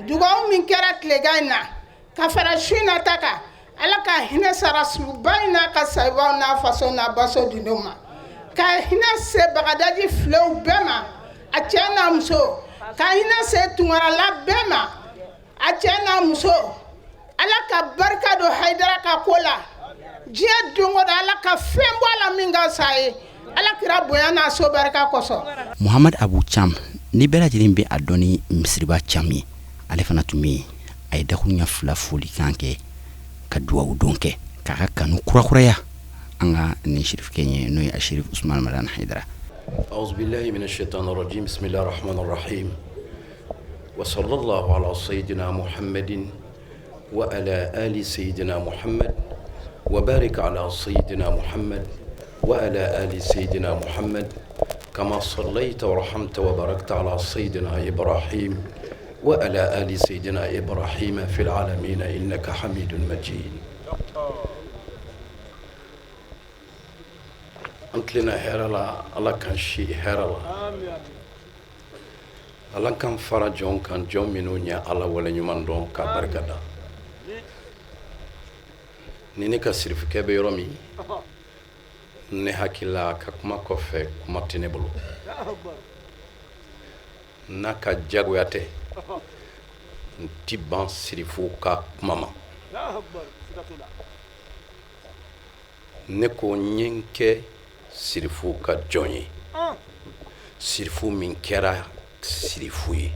S5: Dugawu min kɛra tilegan in na ka fara su in na ta kan, Ala ka hinɛ sara suba in n'a ka sahibaw n'a faso n'a baso dundenw ma, ka hinɛ se Bagadaji filew bɛɛ ma, a cɛ n'a muso, ka hinɛ se Tunkarala bɛɛ ma, a cɛ n'a muso. Ala ka barika don Hayidara ka ko la diɲɛ don o don, Ala ka fɛn bɔ a la min ka fisa ye, Ala kira bonya n'a so barika kosɔn.
S1: Muhamad Abu Cam, ni bɛɛ lajɛlen bɛ a dɔn ni Misiriba Cam ye, ale fana tun bɛ yen. A ye dakuruɲa fila folikan kɛ ka dugawu don kɛ k'a ka kanu kurakuraya an ka nin sirifukɛ ye, n'o ye Asherif Usman Madani Hayidara.
S6: أعوذ بالله من الشيطان الرجيم بسم الله الرحمن الرحيم وصلى الله على سيدنا محمد وعلى آل سيدنا محمد وبارك على سيدنا محمد وعلى آل سيدنا محمد كما صليت ورحمت وباركت على سيدنا إبراهيم وعلى آل سيدنا إبراهيم في العالمين إنك حميد مجيد. An tilenna hɛrɛ la, Ala k'an si hɛrɛ la, Ala k'an fara jɔn kan, jɔn minnu ye Ala wale ɲuman dɔn ka barika da. Ni ne ka sirifukɛ bɛ yɔrɔ min, ne hakili la ka kuma kɔfɛ kuma tɛ ne bolo n'a ka jagoya tɛ. N ti ban sirifu ka kuma ma. Ne ko n ye n kɛ sirifu ka jɔn ye, sirifu min kɛra sirifu ye.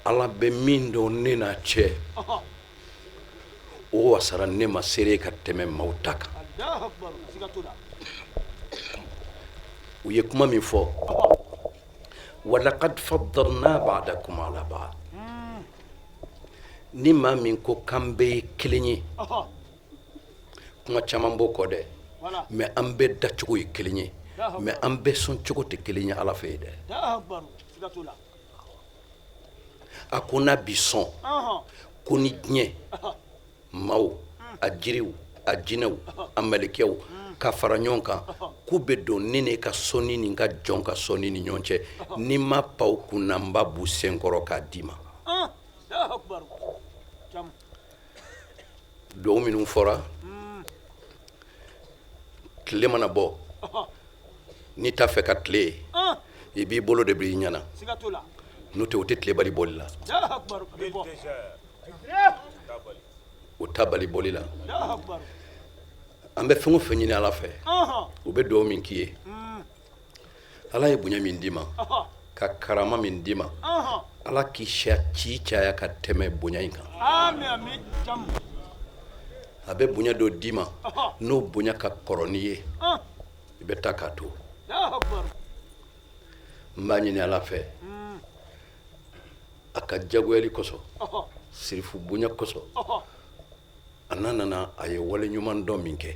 S6: Ala bɛ min dɔn ne n'a cɛ, o wasara ne ma seere ka tɛmɛ maaw ta kan. U ye kuma min fɔ, walakad faddalna ba'dakum ala ba'd. Ni maa min ko k'an bɛɛ ye kelen ye, kuma caman b'o kɔ dɛ, mais an bɛɛ dacogo ye kelen ye, mais an bɛɛ sɔncogo tɛ kelen ye Ala fɛ yen dɛ. A ko n'a b'i sɔn ko ni diɲɛ maaw, a jiriw, a jinɛw, a mɛlɛkɛw ka fara ɲɔgɔn kan k'u bɛ don ne ne ka sɔnni ni n ka jɔn ka sɔnni ni ɲɔgɔn cɛ, ni ma pan u kun na, n b'a b'u sen kɔrɔ k'a d'i ma. Dugawu minnu fɔra, tile mana bɔ, n'i t'a fɛ ka tile ye, i b'i bolo de b'i ɲɛ na, n'o tɛ o tɛ tile bali bɔli la, o t'a bali bɔli la. An bɛ fɛn o fɛn ɲini Ala fɛ, u bɛ dugawu min k'i ye, Ala ye bonya min d'i ma, ka karama min d'i ma, Ala k'i siya ci caya ka tɛmɛ bonya in kan. A bɛ bonya dɔ d'i ma, n'o bonya ka kɔrɔ n'i ye, i bɛ taa k'a to. N b'a ɲini Ala fɛ, a ka jagoyali kosɔn, sirifu bonya kosɔn, a n'a nana a ye wale ɲuman dɔn min kɛ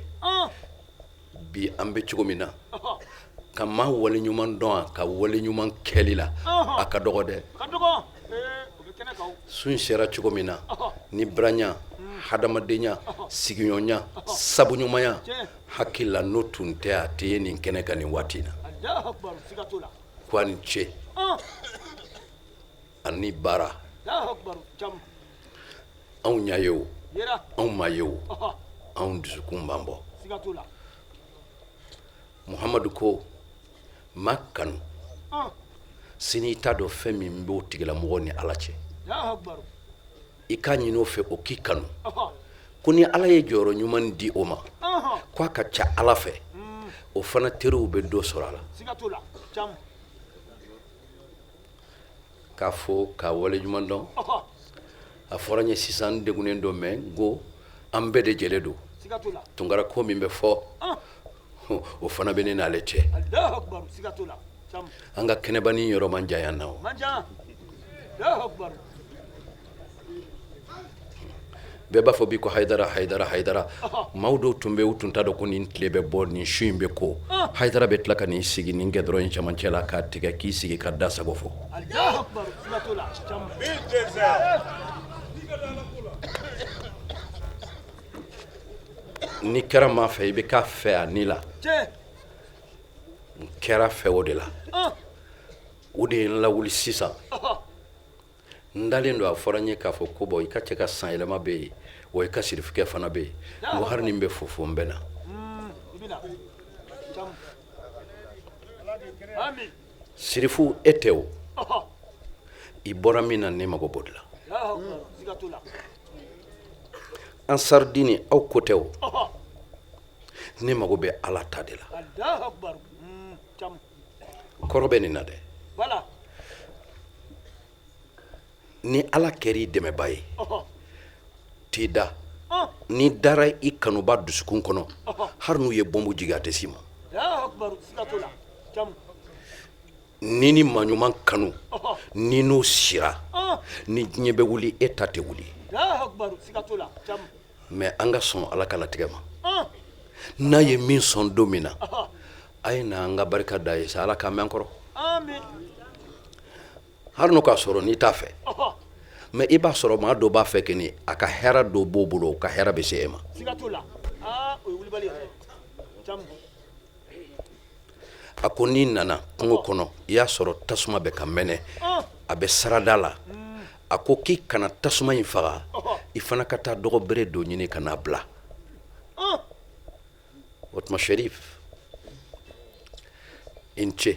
S6: bi, an bɛ cogo min na. Ka maa waleɲuman dɔn a ka waleɲuman kɛli la, a ka dɔgɔ dɛ. Sun sera cogo min na ni baranya, hadamadenya, sigiɲɔgɔnya, sabuɲumanya, hakili la n'o tun tɛ, a tɛ ye nin kɛnɛ kan nin waati in na. Ko a ni ce ani baara. Anw ɲa ye o, anw ma ye o, anw dusukun b'an bɔ. Muhamadu ko maa kanu, sini i t'a dɔn fɛn min b'o tigilamɔgɔ ni Ala cɛ, i k'a ɲini o fɛ o k'i kanu. Ko ni Ala ye jɔyɔrɔ ɲuman di o ma, ko a ka ca Ala fɛ o fana teriw bɛ dɔ sɔrɔ a la. K'a fɔ k'a waleɲuman dɔn, a fɔra n ye sisan, n degunnen don, mais n ko an bɛɛ de jɛlen don. Tunkara ko min bɛ fɔ, o fana bɛ ne n'ale cɛ. An ka kɛnɛbanin yɔrɔ man jan yan na o. Bɛɛ b'a fɔ bi ko Hayidara, Hayidara, Hayidara. Maaw dɔw tun bɛ, u tun t'a dɔn ko nin tile bɛ bɔ, nin su in bɛ ko. Hayidara bɛ tila ka n'i sigi nin gɛdɔrɔn in cɛmancɛ la k'a tigɛ, k'i sigi ka da sago fɔ. N'i kɛra maa fɛ, i bɛ k'a fɛ a ni la. N kɛra fɛ o de la, o de ye n lawuli sisan. N dalen don, a fɔra n ye k'a fɔ ko bɔn, i ka cɛ ka sanyɛlɛma bɛ yen, wa i ka sirifikɛ fana bɛ yen. N ko hali ni n bɛ fofo, n bɛ na. Sirifu, e tɛ o, i bɔra min na, ne mago b'o de la. Ansaridini, aw ko tɛ o, ne mago bɛ Ala ta de la. Kɔrɔ bɛ nin na dɛ. Ni Ala kɛra i dɛmɛba ye, t'i da. N'i dara i kanuba dusukun kɔnɔ, hali n'u ye bɔnbu jigin, a tɛ s'i ma. Ni ni maa ɲuman kanu, ni n'o sira, ni diɲɛ bɛ wuli, e ta tɛ wuli. Mais an ka sɔn Ala ka latigɛ ma. N'a ye min sɔn don min na, a ye na an ka barika da ye sa. Ala k'an mɛn kɔrɔ. Hali n'o k'a sɔrɔ n'i t'a fɛ, mais i b'a sɔrɔ maa dɔ b'a fɛ kɛ a ka hɛrɛ dɔ b'o bolo, o ka hɛrɛ bɛ se e ma. A ko n'i nana kungo kɔnɔ, i y'a sɔrɔ tasuma bɛ ka mɛnɛ, a bɛ sarada la. A ko k'i kana tasuma in faga, i fana ka taa dɔgɔbere dɔ ɲini ka n'a bila. O tuma Sherif, i ni ce,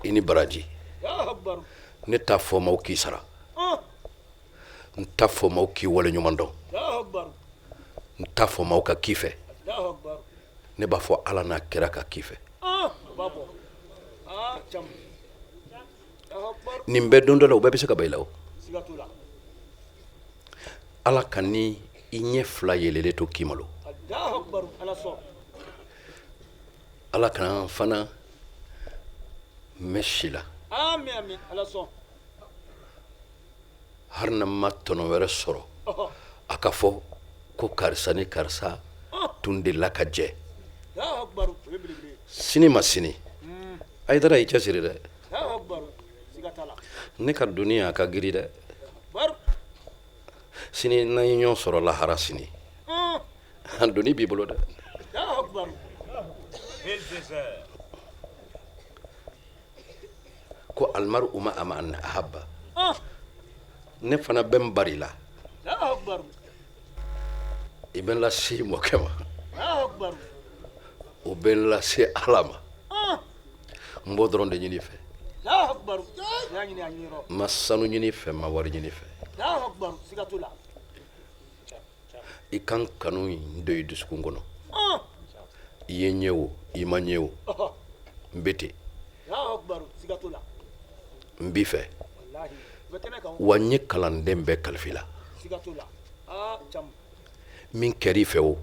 S6: i ni baraji. Ne t'a fɔ maaw k'i sara, n t'a fɔ maaw k'i waleɲuman dɔn, n t'a fɔ maaw ka k'i fɛ. Ne b'a fɔ Ala n'a kira ka k'i fɛ. Nin bɛɛ don dɔ la, u bɛɛ bɛ se ka ban i la o. Ala ka ni i ɲɛ fila yɛlɛlen to k'i malo. Ala ka fana mɛn si la, hali n'an ma tɔnɔ wɛrɛ sɔrɔ, a ka fɔ ko karisa ni karisa tun delila ka jɛ. Sini ma sini, Hayidara, i cɛsiri dɛ. Ne ka doni a ka giri dɛ. Sini n'an ye ɲɔgɔn sɔrɔ lahara, sini doni b'i bolo dɛ. Ko almaru ma'a man ahabba. Ne fana bɛ n bari la, i bɛ n lase i mɔkɛ ma, o bɛ n lase Ala ma. N b'o dɔrɔn de ɲini i fɛ. N ma sanu ɲini i fɛ, n ma wari ɲini i fɛ. I ka n kanu in don i dusukun kɔnɔ. I ye n ye o, i ma n ye o, n bɛ ten, n b'i fɛ. Wa n ye kalanden bɛɛ kalifa i la. Min kɛra i fɛ o,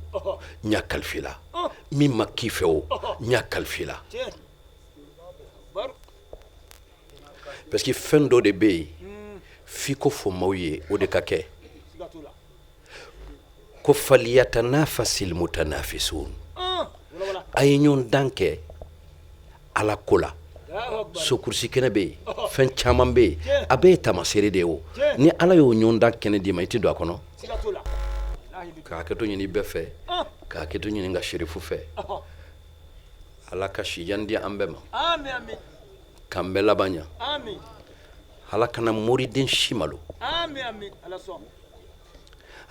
S6: n y'a kalifa i la. Min ma k'i fɛ o, n y'a kalifa i la. Parce que fɛn dɔ de bɛ yen, f'i ko fɔ maaw ye, o de ka kɛ ko faliyatanafasil mutanafisun. A ye ɲɔgɔndan kɛ Ala ko la, sokurusi kɛnɛ bɛ yen, fɛn caman bɛ yen, a bɛɛ ye taamaseere de ye. O ni Ala y'o ɲɔgɔndan kɛnɛ d'i ma, i tɛ don a kɔnɔ. Ka hakɛto ɲini bɛɛ fɛ, ka hakɛto ɲini ka serifu fɛ. Ala ka sijan di an bɛɛ ma, k'an bɛɛ laban ɲa. Ala kana moriden si malo,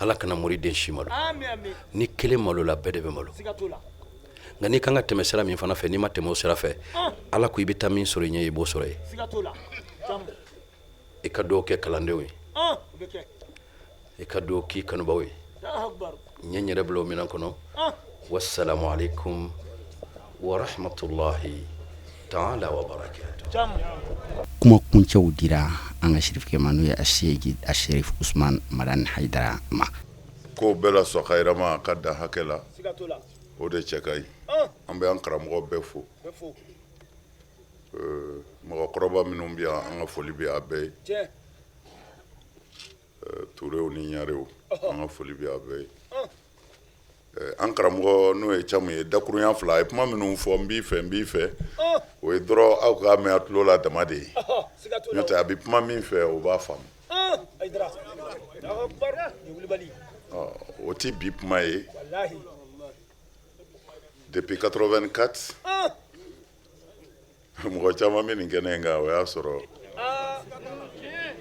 S6: Ala kana moriden si malo. Ni kelen malola, bɛɛ de bɛ malo. Nka n'i kan ka tɛmɛ sira min fana fɛ, n'i ma tɛmɛ o sira fɛ, Ala ko i bɛ taa min sɔrɔ i ɲɛ, i b'o sɔrɔ yen. I ka dugawu kɛ kalandenw ye, i ka dugawu k'i kanubaw ye. N ye n yɛrɛ bila o minɛn kɔnɔ. Wasalamu alaikum wa rahmatulahi taala wa barakatuh.
S1: Kuma kuncɛw dira an ka sirifukɛ ma, n'o ye Aseyidi Aserifu Usumani Madani Hayidara ma.
S3: Ko bɛɛ la sɔn hayirama ka dan hakɛ la, o de cɛ ka ɲi. An bɛ an karamɔgɔ bɛɛ fo, mɔgɔkɔrɔba minnu bɛ yan, an ka foli bɛ a bɛɛ ye. Turew ni ɲarew, an ka foli bɛ a bɛɛ ye. An karamɔgɔ n'o ye Camu ye, dakurunya fila a ye kuma minnu fɔ, n b'i fɛ, n b'i fɛ, o ye dɔrɔn aw k'a mɛn a tulo la dama de ye. N'o tɛ, a bɛ kuma min fɛ, o b'a faamu. O tɛ bi kuma ye. Depuis 84, mɔgɔ caman bɛ nin kɛnɛ in kan, o y'a sɔrɔ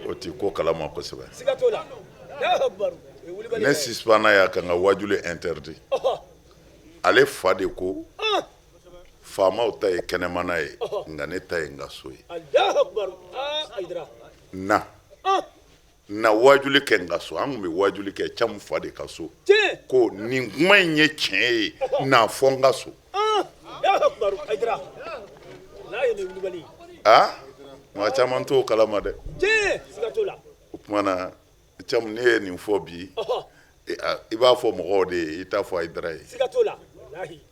S3: o tɛ ko kalama kosɛbɛ. Ne suspendra yan ka n ka wajuli interdit. Ale fa de ko faamaw ta ye kɛnɛmana ye, nka ne ta ye n ka so ye. Na na wajuli kɛ n ka so. An tun bɛ wajuli kɛ Camu fa de ka so. Ko nin kuma in ye tiɲɛ ye, n'a fɔ n ka so. Aa, maa caman t'o kalama dɛ. O tuma na, Camu, ne ye nin fɔ bi, i b'a fɔ mɔgɔw de ye, i t'a fɔ Hayidara ye,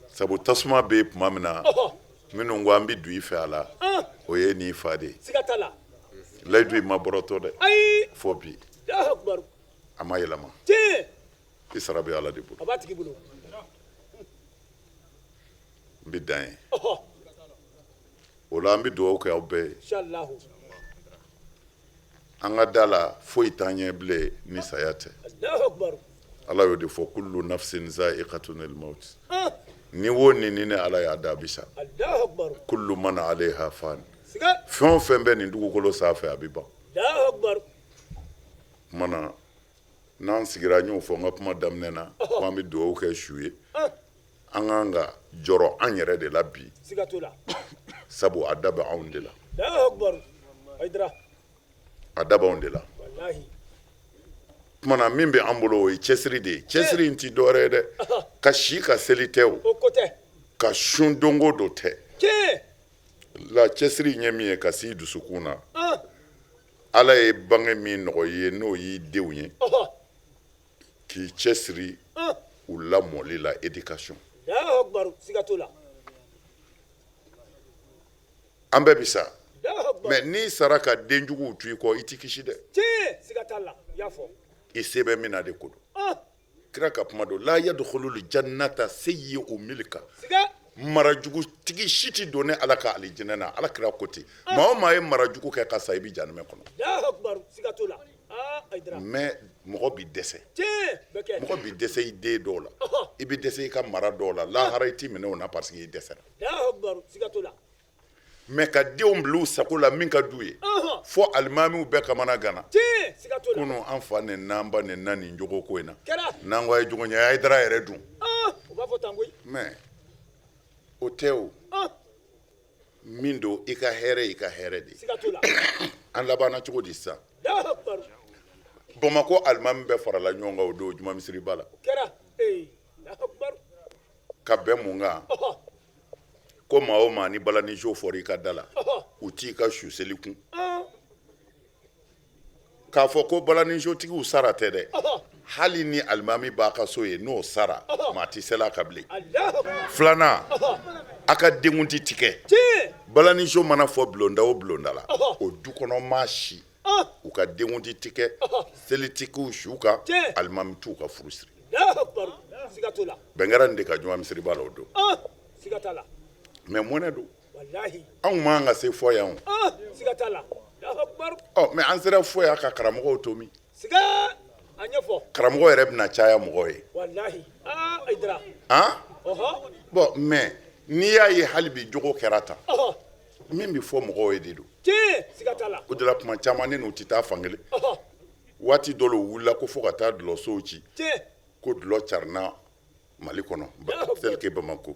S3: sabu tasuma bɛ yen tuma min na, minnu ko an bɛ don i fɛ a la, o ye n'i fa de ye. Layidu in ma bɔrɔtɔ dɛ fɔ bi, a ma yɛlɛma. I sara bɛ Ala de bolo. N bɛ dan yen o la. An bɛ dugawu kɛ aw bɛɛ ye. An ka da la, foyi t'an ɲɛ bilen ni saya tɛ. Ala y'o de fɔ: kullu nafsin za'iqatul maut. Ni wo ni ni ne Ala y'a da, a bɛ sa. Kullu man alayha fan. Fɛn o fɛn bɛ nin dugukolo sanfɛ, a bɛ ban. Tuma na n'an sigira, n y'o fɔ n ka kuma daminɛ na, ko an bɛ dugawu kɛ su ye. An k'an ka jɔrɔ an yɛrɛ de la bi, sabu a da bɛ anw de la, a da b'anw de la. Tuma na, min bɛ an bolo, o ye cɛsiri de ye. Cɛsiri in tɛ dɔwɛrɛ ye dɛ, ka si ka seli tɛ, o ka sun don o don tɛ la. Cɛsiri in ye min ye, ka s'i dusukun na, Ala ye bange min nɔgɔ i ye, n'o y'i denw ye, k'i cɛsiri u lamɔli la, éducation. An bɛɛ bi sa, mais n'i sara ka denjuguw to i kɔ, i t'i kisi dɛ. I se bɛ min na de ko don. Kira ka kuma don: la yadkhulul jannata sayyi'u milka. Marajugutigi si tɛ don ne Ala ka alijinɛ na. Ala kira ko ten. Maa o maa ye marajugu kɛ ka sa, i bɛ jahanamɛ kɔnɔ. Mais mɔgɔ bi dɛsɛ, mɔgɔ bi dɛsɛ i den dɔw la, i bɛ dɛsɛ i ka mara dɔw la. Lahara, i t'i minɛ o na parce que i dɛsɛra. Mais ka denw bila u sago la, min ka d'u ye, fo alimamiw bɛɛ kamana ganna. Kunun, an fa nin n'an ba nin na nin jogo ko in na, n'an ko a ye jogo ɲɛ, Hayidara yɛrɛ dun. Mais o tɛ o min don. I ka hɛrɛ, i ka hɛrɛ de. An labanna cogo di sisan? Bamakɔ alimami bɛɛ farala ɲɔgɔn kan o don juma misiriba la ka bɛn mun kan? Ko maa o maa ni balanijo fɔra i ka da la, u t'i ka su seli kun. K'a fɔ ko balanijotigiw sara tɛ dɛ. Hali ni alimami b'a ka so ye, n'o sara, maa tɛ seli a kan bilen. Filanan, a ka denkundi ti kɛ. Balanijo mana fɔ bulonda o bulonda la, o du kɔnɔ maa si, u ka denkundi ti kɛ, seli ti k'u su kan, alimami t'u ka furu siri. Bɛn kɛra nin de kan juma misiriba la o don. Mais mɔnɛ don. Anw man ka se fɔ yan. Ɔ, mais an sera fɔ yan ka karamɔgɔw to min? Karamɔgɔ yɛrɛ bɛna caya mɔgɔ ye. Han, bon, mais n'i y'a ye hali bi jogo kɛra tan, min bɛ fɔ mɔgɔw ye de don. O de la, tuma caman ne n'u tɛ taa fankelen. Waati dɔ la, u wulila ko fo ka taa dulɔsow ci, ko dulɔ carinna Mali kɔnɔ, tel que Bamako.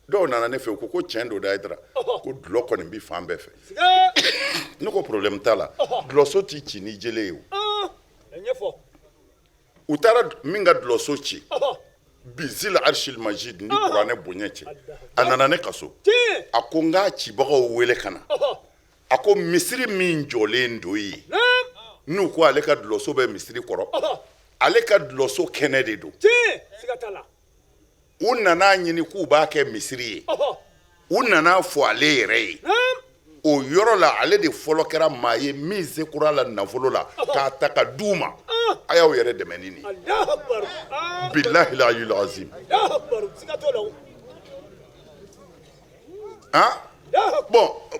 S3: Dɔw nana ne fɛ, u ko ko tiɲɛ don da, Hayidara, ko dulɔ kɔni bɛ fan bɛɛ fɛ. Ne ko problème t'a la, dulɔso tɛ ci ni jele ye. O, u taara min ka dulɔso ci bi, zil arshil majid ni kuranɛ bonya cɛ, a nana ne ka so, a ko n k'a cibagaw wele ka na. A ko misiri min jɔlen don yen, n'u ko ale ka dulɔso bɛ misiri kɔrɔ, ale ka dulɔso kɛnɛ de don. U nana ɲini k'u b'a kɛ misiri ye. U nana fɔ ale yɛrɛ ye o yɔrɔ la, ale de fɔlɔ kɛra maa ye min se kura la nafolo la k'a ta ka d'u ma: a y'aw yɛrɛ dɛmɛ ni nin. Bilahi aliyul azim. Han,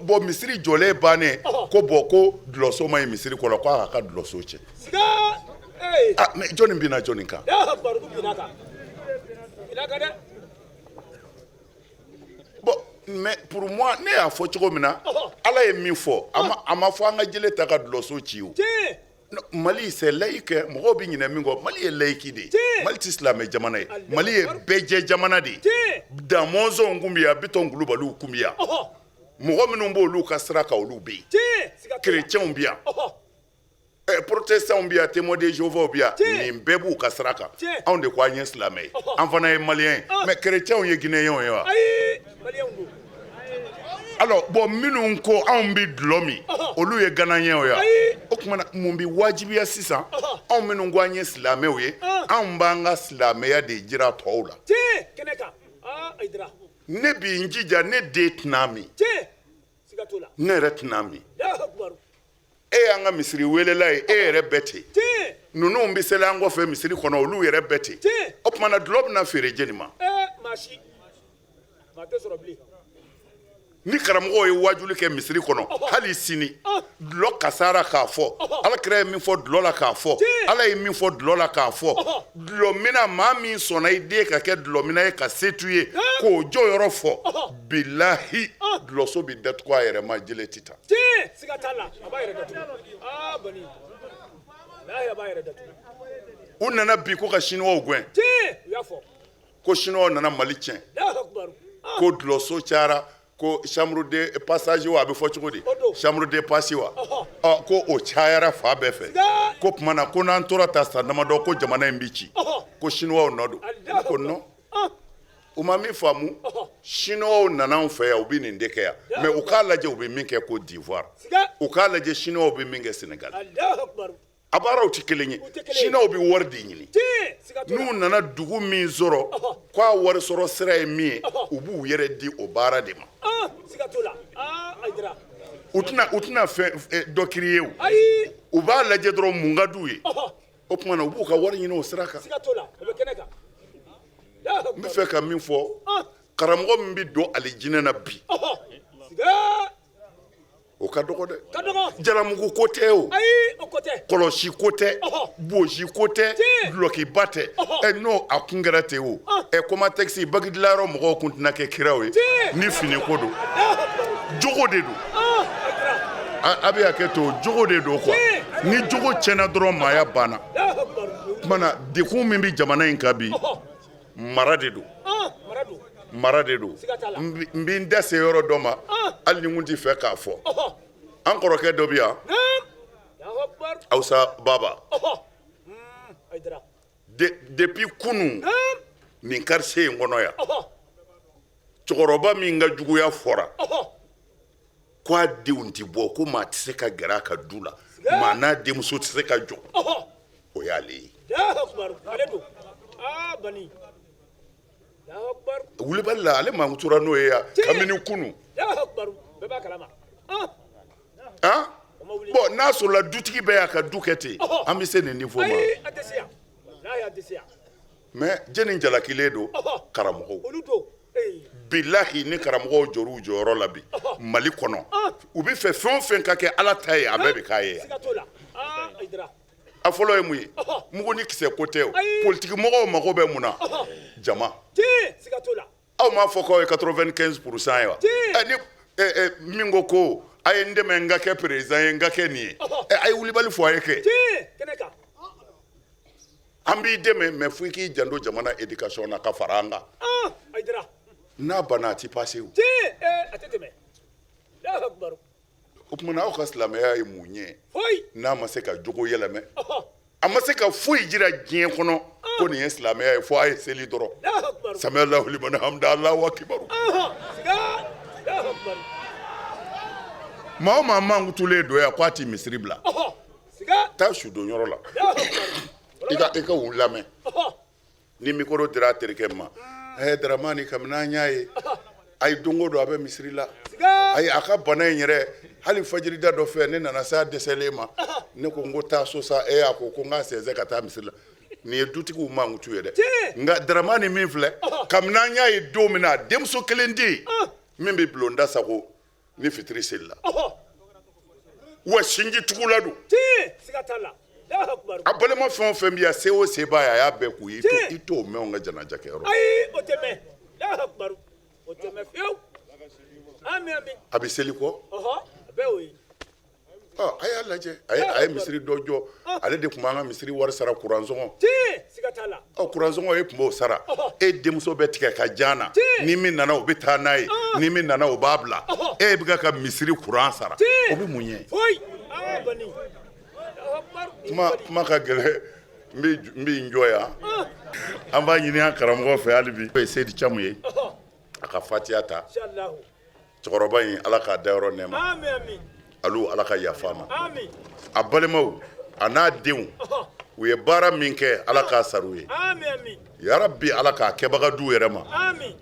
S3: bon, misiri jɔlen bannen ko, bon, ko dulɔso ma ɲi misiri kɔnɔ, ko a ka dulɔso cɛ. Ah, mais jɔnni binna jɔnni kan? Bon, mais pour moi, ne y'a fɔ cogo min na, Ala ye min fɔ, a ma fɔ an ka jele ta ka dulɔso ci. O Mali, c'est laïque. Mɔgɔw bɛ ɲinɛ min kɔ, Mali ye laïque de ye. Mali tɛ silamɛ jamana ye, Mali ye bɛɛjɛ jamana de ye. Da Mɔnzɔnw kun bɛ yan, Bitɔn Kulubaliw kun bɛ yan, mɔgɔ minnu b'olu ka sira kan, olu bɛ yen, kerecɛnw bɛ yan, protestants bɛ yan, Témoins de Jéhovah bɛ yan, nin bɛɛ b'u ka sira kan. Anw de ko an ye silamɛ ye, an fana ye maliyɛn ye, mais kerecɛnw ye guinéens ye wa? Alors bon, minnu ko anw bɛ dulɔ min, olu ye ghanéens ye wa? O tuma na, mun bɛ wajibiya sisan? Anw minnu ko an ye silamɛw ye, anw b'an ka silamɛya de jira tɔw la. Ne b'i n jija, ne den tɛna min, ne yɛrɛ tɛna min. E y'an ka misiri welela ye, e yɛrɛ bɛɛ ten. Ninnu bɛ seli an kɔfɛ misiri kɔnɔ, olu yɛrɛ bɛɛ ten. O tuma na, dulɔ bɛna feere jeni ma? Ni karamɔgɔw ye wajuli kɛ misiri kɔnɔ hali sini, dulɔ kasara k'a fɔ, Ala kira ye min fɔ dulɔ la k'a fɔ, Ala ye min fɔ dulɔ la k'a fɔ, dulɔminna, maa min sɔnna i den ka kɛ dulɔminna ye ka se t'u ye k'o jɔyɔrɔ fɔ, bilahi, dulɔso bɛ datugu a yɛrɛ ma, jele tɛ taa. U nana bi ko ka siniwaw gɛn, ko siniwaw nana Mali tiɲɛ, ko dulɔso cayara, ko chambre de passage wa, a bɛ fɔ cogo di, chambre de passe wa, ɔ, ko o cayara fa bɛɛ fɛ, ko tuma na ko n'an tora ta san damadɔ, ko jamana in bɛ ci, ko siniwaw nɔ don. Ne ko non, u ma min faamu. Siniwaw nana anw fɛ yan, u bɛ nin de kɛ yan, mais u k'a lajɛ u bɛ min kɛ Côte d'Ivoire, u k'a lajɛ siniwaw bɛ min kɛ Sénégal. A baaraw tɛ kelen ye. Siniwaw bɛ wari de ɲini. N'u nana dugu min sɔrɔ k'a wari sɔrɔ sira ye min ye, u b'u yɛrɛ di o baara de ma. U tɛna fɛn dɔ créer o, u b'a lajɛ dɔrɔn mun ka d'u ye. O tuma na, u b'u ka wari ɲini o sira kan. N bɛ fɛ ka min fɔ, karamɔgɔ min bɛ don alijinɛ na bi, o ka dɔgɔ dɛ. Jalamugu ko tɛ o, kɔlɔsi ko tɛ, bosi ko tɛ, dulɔkiba tɛ. Ɛ, n'o a kun kɛra ten o, ɛ, Comatex bagidilanyɔrɔ mɔgɔw kun tɛna kɛ kiraw ye ni fini ko don. Jogo de don. A bɛ hakɛ to, jogo de don quoi. Ni jogo tiɲɛna dɔrɔn, maaya banna. Tuma na, degun min bɛ jamana in kan bi, mara de don, mara de don. N bɛ n da se yɔrɔ dɔ ma, hali ni n kun tɛ fɛ k'a fɔ. An kɔrɔkɛ dɔ bɛ yan, Awusa Baba, depuis kunun nin quartier in kɔnɔ yan, cɛkɔrɔba min ka juguya fɔra ko a denw tɛ bɔ, ko maa tɛ se ka gɛrɛ a ka du la, maa n'a denmuso tɛ se ka jɔ, o y'ale ye. Wulibali la, ale mankutura n'o ye yan kabini kunun. Han, bon, n'a sɔrɔla dutigi bɛɛ y'a ka du kɛ ten, an bɛ se nin niveau ma? Mais jɛni jalakilen don? Karamɔgɔw. Bilahi, ni karamɔgɔw jɔr'u jɔyɔrɔ la bi Mali kɔnɔ, u bɛ fɛ fɛn o fɛn ka kɛ Ala ta ye, a bɛɛ bɛ k'a ye. A fɔlɔ ye mun ye? Mugu ni kisɛ ko tɛ o. Politiki mɔgɔw mago bɛ mun na? Jama. Aw m'a fɔ k'aw ye 95% ye wa? Ni min ko ko a ye n dɛmɛ n ka kɛ président ye, n ka kɛ nin ye, a ye wulibali fɔ a ye kɛ. An b'i dɛmɛ, mais fo i k'i janto jamana éducation na ka fara an kan. N'a banna, a ti passer o. O tuma na, aw ka silamɛya ye mun ye n'a ma se ka jogo yɛlɛmɛ? A ma se ka foyi jira diɲɛ kɔnɔ ko nin ye silamɛya ye, fo a ye seli dɔrɔn. Sami Allahu liman hamida, Allahu akibaru. Maa o maa mankutulen don yan ko a ti misiri bila, taa sudonyɔrɔ la, i ka u lamɛn. Ni micro dira a terikɛ ma, Daramani, kabini an y'a ye a ye, don o don a bɛ misiri la. Ayi, a ka bana in yɛrɛ, hali fajirida dɔ fɛ, ne nana se a dɛsɛlen ma, ne ko n ko taa so sa. E a ko ko n k'a sɛnsɛn ka taa misiri la. Nin ye dutigiw mankutu ye dɛ. Nka Daramani min filɛ, kabini an y'a ye don min na, a denmuso kelen tɛ yen min bɛ bulonda sago ni fitiri seli la wa. Sinji tugula don. A balima fɛn o fɛn bɛ yan, se o se b'a ye, a y'a bɛɛ k'u ye. I t'o mɛn anw ka janaja kɛyɔrɔ.
S2: Ayi, o tɛ mɛn. O tɛ mɛn fiyewu.
S3: A bɛ seli kɔ.
S2: A bɛɛ y'o ye.
S3: Ɔ, a y'a lajɛ, a ye misiri dɔ jɔ. Ale de tun b'an ka misiri wari sara, kuransɔngɔ.
S2: Siga t'a la.
S3: Ɔ, kuransɔngɔ, e tun b'o sara. E denmuso bɛ tigɛ ka jan na, ni min nana, o bɛ taa n'a ye, ni min nana, o b'a bila. E bɛ ka misiri kuran sara, o bɛ mun ye?
S2: Foyi. Aa bani.
S3: Kuma kuma ka gɛlɛn. N bɛ n jɔ yan. An b'a ɲini an karamɔgɔ fɛ hali bi, o ye Seyidi Camu ye, a ka fatiya ta. Cɛkɔrɔba in, Ala k'a dayɔrɔ nɛɛma. Alu, Ala ka yafa ma. A balimaw a n'a denw, u ye baara min kɛ, Ala k'a sara u ye. Yarabi, Ala k'a kɛbaga du yɛrɛ ma.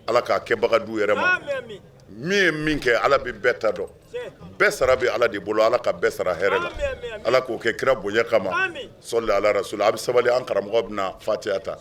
S3: Ala k'a kɛbaga du yɛrɛ ma. Min ye min kɛ, Ala bɛ bɛɛ ta dɔn. Bɛɛ sara bɛ Ala de bolo. Ala ka bɛɛ sara hɛrɛ la. Ala k'o kɛ kira bonya kama. Sɔli ala rasul. A bɛ sabali, an karamɔgɔ bɛna fatiya ta.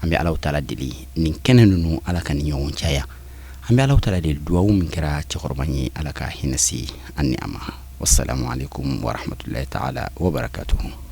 S1: An bɛ Alahu taala deli nin kɛnɛ ninnu, Ala ka nin ɲɔgɔn caya. An bɛ Alahu taala deli, duwawu min kɛra cɛkɔrɔba ye, Ala ka hinɛ se an ni a ma. Wassalamu alaikum warahmatullahi taala wabarakatuhu.